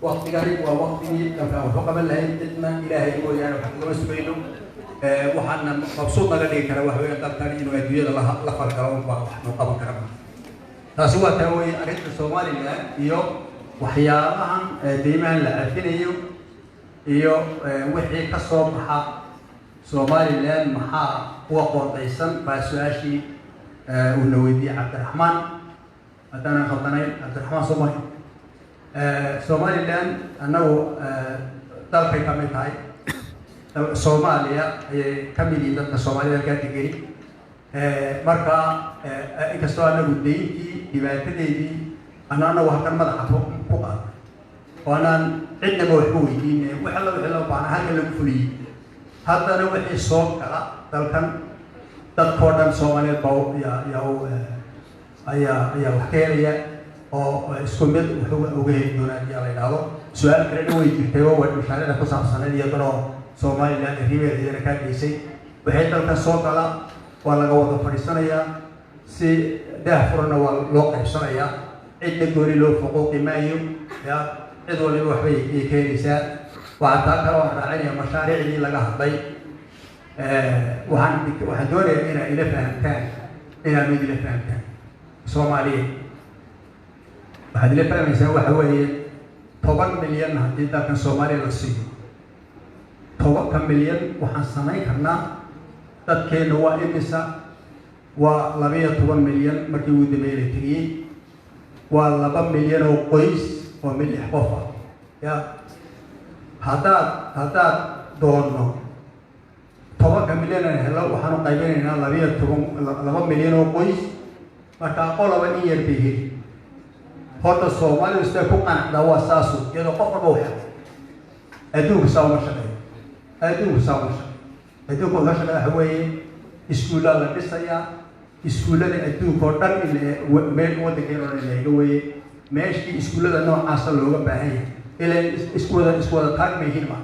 waktigani waa waktigii dalka wax u qaban lahayn. Cidna Ilaahay mooyaane wax kagama sugayno. Waxaana mabsuud naga dhigi kara wax weeye dalkani inuu adduunyada la falgalo unbaa wax noo qaban kara. Taasi waa taa weeye. Arrinta Somaliland iyo waxyaabahan deymahan la cafinayo iyo wixii ka soo baxa Somaliland maxaa kuwa qoondaysan baa su-aashii uuna weydiiyey Cabdiraxmaan, haddaanan khaldanayn, Cabdiraxmaan Somali. Somaliland annagu dalkay ka mid tahay, Soomaaliya ayay ka mid yihiin dadka Soomaalida halkaa degeni. Marka inkastoo anagu deyntii dhibaatadeedii anagu halkan madaxa ku qaadnay oo anaan cidnaba waxba weydiinay, wax alla wixii loo baahnaa halkan lagu fuliyey, haddana wixii soo gala dalkan dadkoo dhan Soomaaliyeed baa yaa ayaa wax ka helaya oo isku mid wax uga heli doonaa haddii la yidhaahdo. Su-aal kalena way jirtay oo way mashaariicda ku saabsanayd, iyadana Somaliland arrimaheeda iyana kaa geysay. Wixii dalkan soo gala waa laga wada fadhiisanayaa, si daah furanna waa loo qaybsanayaa, cidna gooni loo fuquuqi maayo, ya cid waliba waxbay ay keenaysaa. Waxaa taa kale waan raacinaya mashaariicdii laga hadlay. Waxaan doonayaa inaa ila fahamtaan, inaa mid ila fahamtaan Soomaaliya. Waxaad ila fahmaysaa waxa weeye, 10 milyan haddii dalkan Soomaaliya la siiyo, 10-ka milyan waxaan samayn karnaa, dadkeenna waa imisa? Waa 12 milyan markii ugu dambeeyey la tiriyey. Waa 2 milyan oo qoys oo mid 6 qof ah. Ya haddaad doonno 10-ka milyan aan helo waxaanu qaybinaynaa 12, 2 milyan oo qoys. Markaa qolaba in yar bay heli. Horta Soomaalidu siday ku qanacdaa waa saasu, iyadoo qof walba u helo. Adduunku saa uma shaqeeyo, adduunku saa uma shaqeeyo. Adduunku wuxuu shaqeeya waxa weeye iskuullaa la dhisayaa. Iskuullada adduunka oo dhan in meel waddankeena oo dhan in la eega weeye, meeshii iskuullada noocaasa looga baahan yahay. Ilan isku wada taag ma yihiin, ma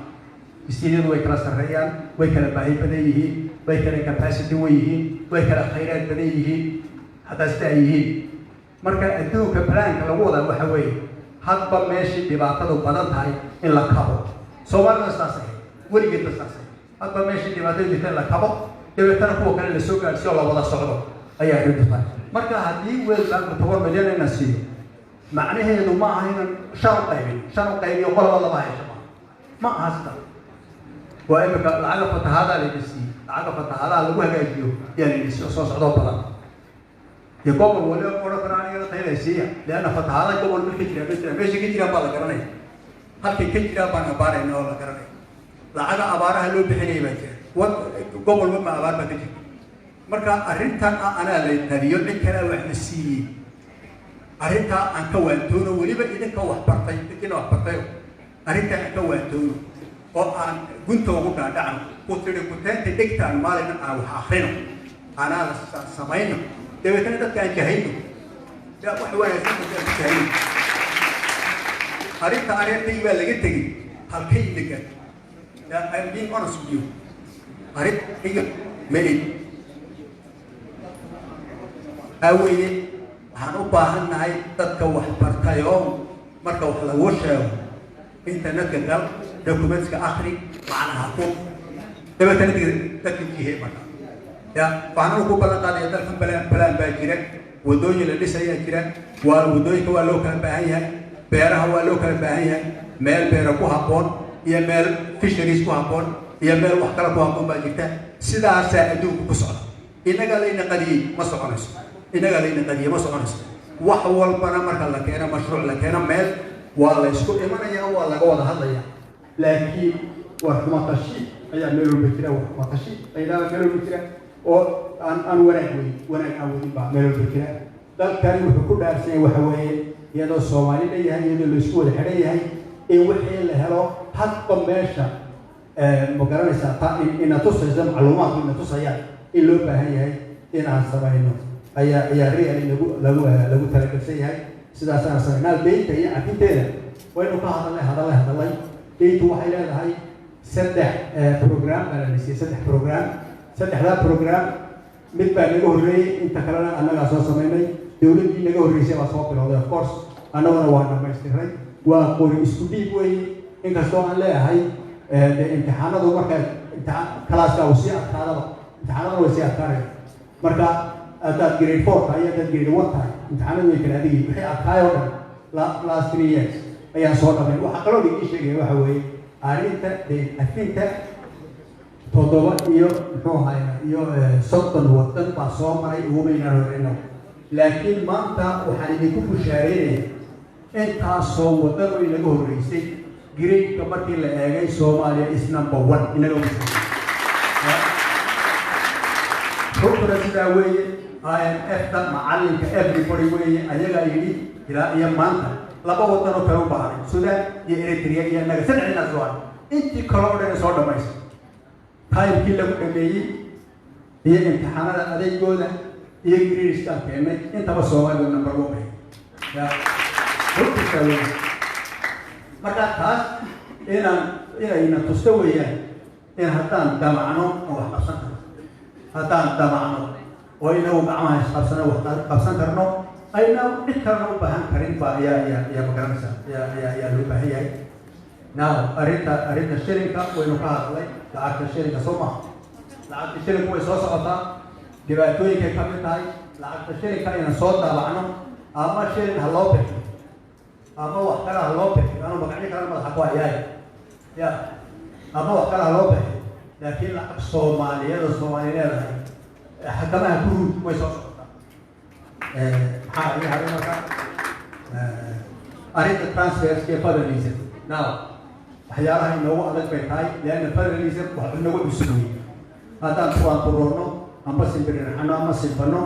istiidyadu way kala sarreeyaan, way kala baahi badan yihiin, way kala capacity way yihiin, way kala khayraad badan yihiin. Haddaa sida ay yihiin, marka adduunka plan-ka lagu wadaa waxa weeye hadba meeshii dhibaatadu badan tahay in la kabo. Soomaalida saas ahayd weligeedba, saas ahayd. Hadba meeshii dhibaatadu jirta in la kabo, dabeetana kuwa kale lasoo gaadhsiyo oo la wada socdo ayaa arrintu tahay. Marka haddii World Bank-u 10 milyan ina siiyo, macnaheedu ma aha inan shan u qaybin, shan u qaybiyo, qolaba laba hesho. Ma aha sida. Waa imika lacaga fatahaadaha layna siiyey, lacaga fatahaadaha lagu hagaajiyo yaa layna siiyo, soo socdoo badan. Dee gobol waliba odhan kara anigana tayada siiya, leanna fatahaada gobol mid ka jiraan ma jiraan. Meesha ka jiraan baa la garanaya, halkay ka jiraan baan abaarayna oo la garanaya. Lacaga abaaraha loo bixinaya baa jira, wad gobolba ma abaar baa ka jirta. Marka arrintan ah anaa la taliyo, cid kalea wax la siiyey, arrintaa aan ka waantoono. Weliba idinka wax bartay, idinkiina wax bartayo, arrintaa aan ka waantoono oo aan gunta ugu dhaadhacno. Ku tidhi kuteenta dhegta aan maalina aan wax akrino, anaa la samayno, dabeetana dadka aan jahayno. Ya wax wanaagsan dadka aan ku jahayno. Arrinta areertay baa laga tegey, halkay degan. I'm being honest with you. Arrintayga meli waxaa weeye, waxaan u baahan nahay dadka wax bartayoo marka wax lagu sheego, internetka gal, documents-ka akri, macnaha ku dabeetana dadka jihe. Marka ya waxaan ku ballan qaadaya, dalkan plan baa jira, wadooyin la dhisayaa jira. Waa wadooyinka waa loo kala baahan yahay, beeraha waa loo kala baahan yahay. Meel beera ku habboon iyo meel fisheries ku habboon iyo meel wax kale ku habboon baa jirta. Sidaasaa adduunku ku socda. Innagaa layna qadiyey, ma soconayso. Innagaa layna qadiyey, ma soconayso. Wax walbana marka la keeno mashruuc, la keeno meel, waa la isku imanaya, waa laga wada hadlaya. Laakiin war xumatashi ayaa meel walba jira, war xumatashi ayaa meel walba jira oo aan wanaag weyn, wanaag aan wadin baa meel walba jira. Dalkani wuxuu ku dhaarsan yahay waxa weeye, iyadoo Soomaali la yahay, iyadoo la isku wada xidhan yahay, in wixii la helo hadba meesha, ma garanaysaa, ta ina tusaysa macluumaadku ina tusayaan in loo baahan yahay in aan samayno ayaa really lagu talagelsan yahay. Sidaasaan samaynaa. Deynta iyo cafinteeda waynu ka hadalnay, hadalnay. Deyntu waxay leedahay saddex program baa la siiyey, saddex program. Saddexdaa program mid baa naga horreeyey, inta kalena annagaa soo samaynay. Dowladdii naga horreysay baa soo bilowday, of course, annaguna waa dhamaystiray. Waa qori isku dhiib weeye. Inkastoo aan leeyahay dee imtixaanadu marka imtixaan class-ka uu sii adkaadaba, imtixaanaduna way sii adkaanaya. Marka haddaad grade 4 tahay iyo haddaad grade 1 tahay, imtixaanadu way kala adigyihin. Wixii adkaay oo dhan last 3 years ayaan soo dhamay. Waxaa kaloo idiin sheegaya waxa weeye arrinta deyn cafinta, toddoba iyo muxuu ahaay iyo 30 waddan baa soo maray, ugumaynaan horeyno. Laakiin maanta waxaan idinku bushaareynaya, intaasoo waddan oo inaga horreysay, grade-ka markii la eegay, Soomaaliya is number one inaga. Runtuna sidaa weeye. IMF-ta macalinka everybody weeye, ayagaa yidhi ilaa iyo maanta laba waddan oo kale u baahanay, Sudan iyo Eritrea iyo innaga, saddexdiinaa soo haray. Intii kale oo dhan soo dhamaysa, time-kii lagu dhameeyey iyo imtixaanada adeegooda iyo grades-kaan keennay, intaba Soomaaliya number one bay ya runtiisaa weeye. Marka taas inayna tusto weeyaan in haddaan damacno oo wax qabsan karno, haddaan damacno oo inagu gacmaha isqabsano wax qabsan karno, ayna cid kalena u baahan karin ba ayaa magaranaysa ayaa loo baahan yahay. Now arrinta shilinka waynu ka hadlay, lacagta shilinka soo maha. Lacagta shilinku way soo socotaa, dhibaatooyinkay ka mid tahay lacagta shilinka inaan soo daabacno. Ama shilin ha loo bixiyo ama wax kale ha loo bixiyo, anu magacyo kalena madaxa ku hayaay ya, ama wax kale ha loo bixiyo, laakiin lacag Soomaaliyada Soomaali leedahay xakamaha ku rud way soo socotaa. Maxaa ii haray marka? Arrinta transfers iyo federalism. Now waxyaalaha inoogu adag bay tahay, leanna federalism wax inagu cusub wey. Haddaan turoonno amba simbiriraxano ama simbanno,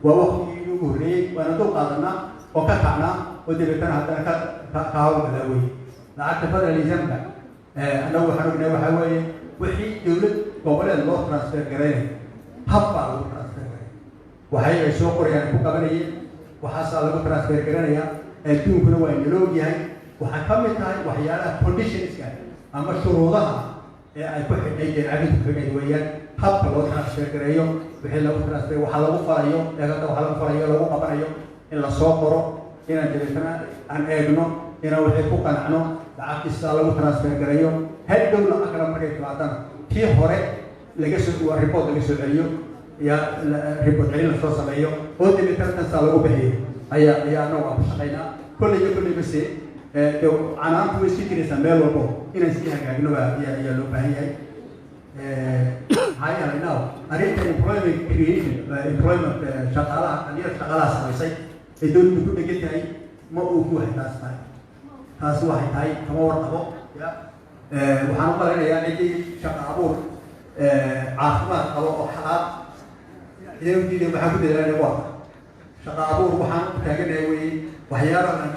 waa waqtigii ugu horreeyey, waana dul qaadanaa oo ka kacnaa oo dabeetana haddana ka hawlgalaa weye. Lacagta federalismka annagu waxaan ognahay waxaa weeye wixii dowlad goboleed loo transfer garaynayo, hab baa lagu transfer garay, waxay ay soo qorayaan ku qabanayeen, waxaasaa lagu transfer garanayaa. Adduunkuna waa inala ogyahay. Waxaa ka mid tahay waxyaalaha conditionska ama shuruudaha ee ay ku xidhay deecagintu ku xidhayd weeyaan habka loo transfer gareeyo, wixii lagu transfer, waxa lagu falayo eegada, waxa lagu falayo, lagu qabanayo, in la soo qoro, inaan dabeetana aan eegno, inaan wixii ku qanacno, lacagtii sidaa lagu transfer gareeyo. Hadhow lacag kale markay timaadana, tii hore laga soo report laga soo celiyo, ya report celin lasoo sameeyo oo dabeetana tan saa lagu bixiyo ayaa anagu aan ku shaqaynaa. Kolley iyo kolley base de canaantu way sii jiraysaa meel walbo, inaan sii hagaagno baa ayaa loo baahan yahay. Maxaa yeelay now arrinta employment creation, employment, shaqaalaha dhalinyarta, shaqaalaha samaysay ee dowladdu ku dhegan tahay, ma uu ku waxay taas tahay, taasi waxay tahay kama warqabo. Ya waxaan u malaynayaa ciddii shaqa abuur caafimaad qabo oo xalaal idin u diiday, waxaan ku dadaalana waa shaqa abuur. Waxaan u taaganahay weye waxyaalaha aan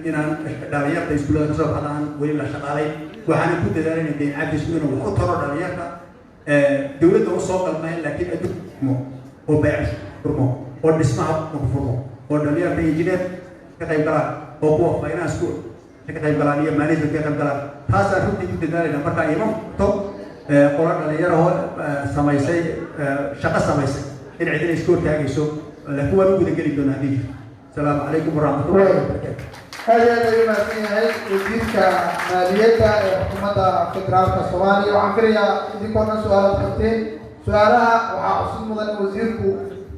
inaan dhalinyarta iskuullada kasoo baxda aan weli la shaqaalay. Waxaana ku dadaalayna deyn cafisku inuu wax u taro dhalinyarta dowladda u soo qalmayn, laakiin adduunmo oo beec furmo oo dhismaha ku furmo oo dhalinyarta engineer ka qayb galaan oo kuwa finance ku ka qayb galaan iyo management ka qayb galaan. Taasaan runtii ku dadaalayna. Marka ima to qolo dhalinyarahoo samaysay shaqo samaysay in cidina iska hortaagayso, laakiin waan u gudageli doonaa haddii jirto. Asalaamu calaykum waraxmatullahi wabarakaatu. Aad iyo aad ayuu mahadsan yahay wasiirka maaliyadda ee xukuumadda federaalka Soomaaliya. Waxaan filayaa idinkoo dhan su-aalaad qabteen. Su-aalaha waxaa cusub mudan in wasiirku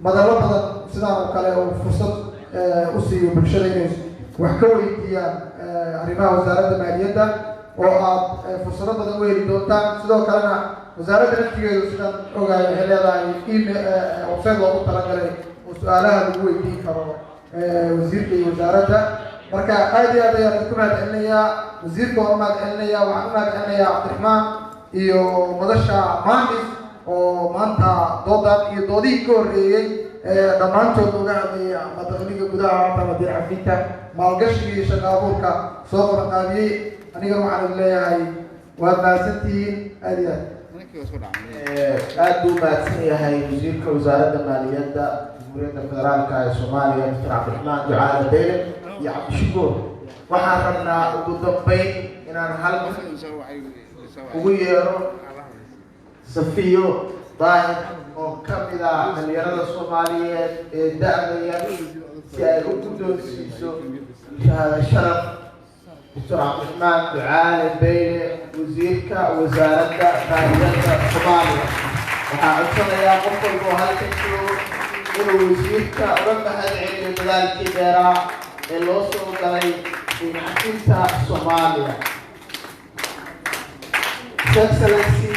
madallo badan sidaan oo kale uu fursad u siiyo bulshada inay wax ka weydiiyaan arrimaha wasaaradda maaliyadda, oo aad fursado badan u heli doontaan. Sidoo kalena wasaaradda naftigeedu, sidaan ogahay, waxay leedahay email, website loogu talagalay oo su-aalaha lagu weydiin karo wasiirka iyo wasaaradda. Marka aad iyo aad ayaan idinku mahad celinayaa. Wasiirka waan u mahad celinaya. Waxaan u mahad celinayaa Cabdiraxmaan iyo madasha Mandis oo maanta doodan iyo doodihii ka horreeyey dhammaantood uga hadlayay ama dakhliga gudaha ama deyn cafinta, maalgashiga iyo shaqa abuurka soo qabanqaabiyey. Anigana waxaan idin leeyahay waad mahadsantihiin aad iyo aad. Aad buu mahadsan yahay wasiirka wasaaradda maaliyadda Jamhuuriyadda Federaalka ee Soomaaliya, Doctor Cabdiraxmaan Ducaale Beyle iyo Cabdishakuur. Waxaan rabnaa ugu dambeyn inaan halkan ugu yeero Safiyo Daahir oo ka mid ah dhalinyarada Soomaaliyeed ee da'da yar, si ay u guddoonsiiso shahaado sharaf Doctor Cabdiraxmaan Ducaale Beyle, wasiirka wasaaradda maaliyadda Soomaaliya. Waxaa codsanayaa qof walba oo halkan joogo inuu wasiirka uga mahad celiyo dadaalkii dheeraa ee loo soo galay deyn cafinta Soomaaliya. His Excellency.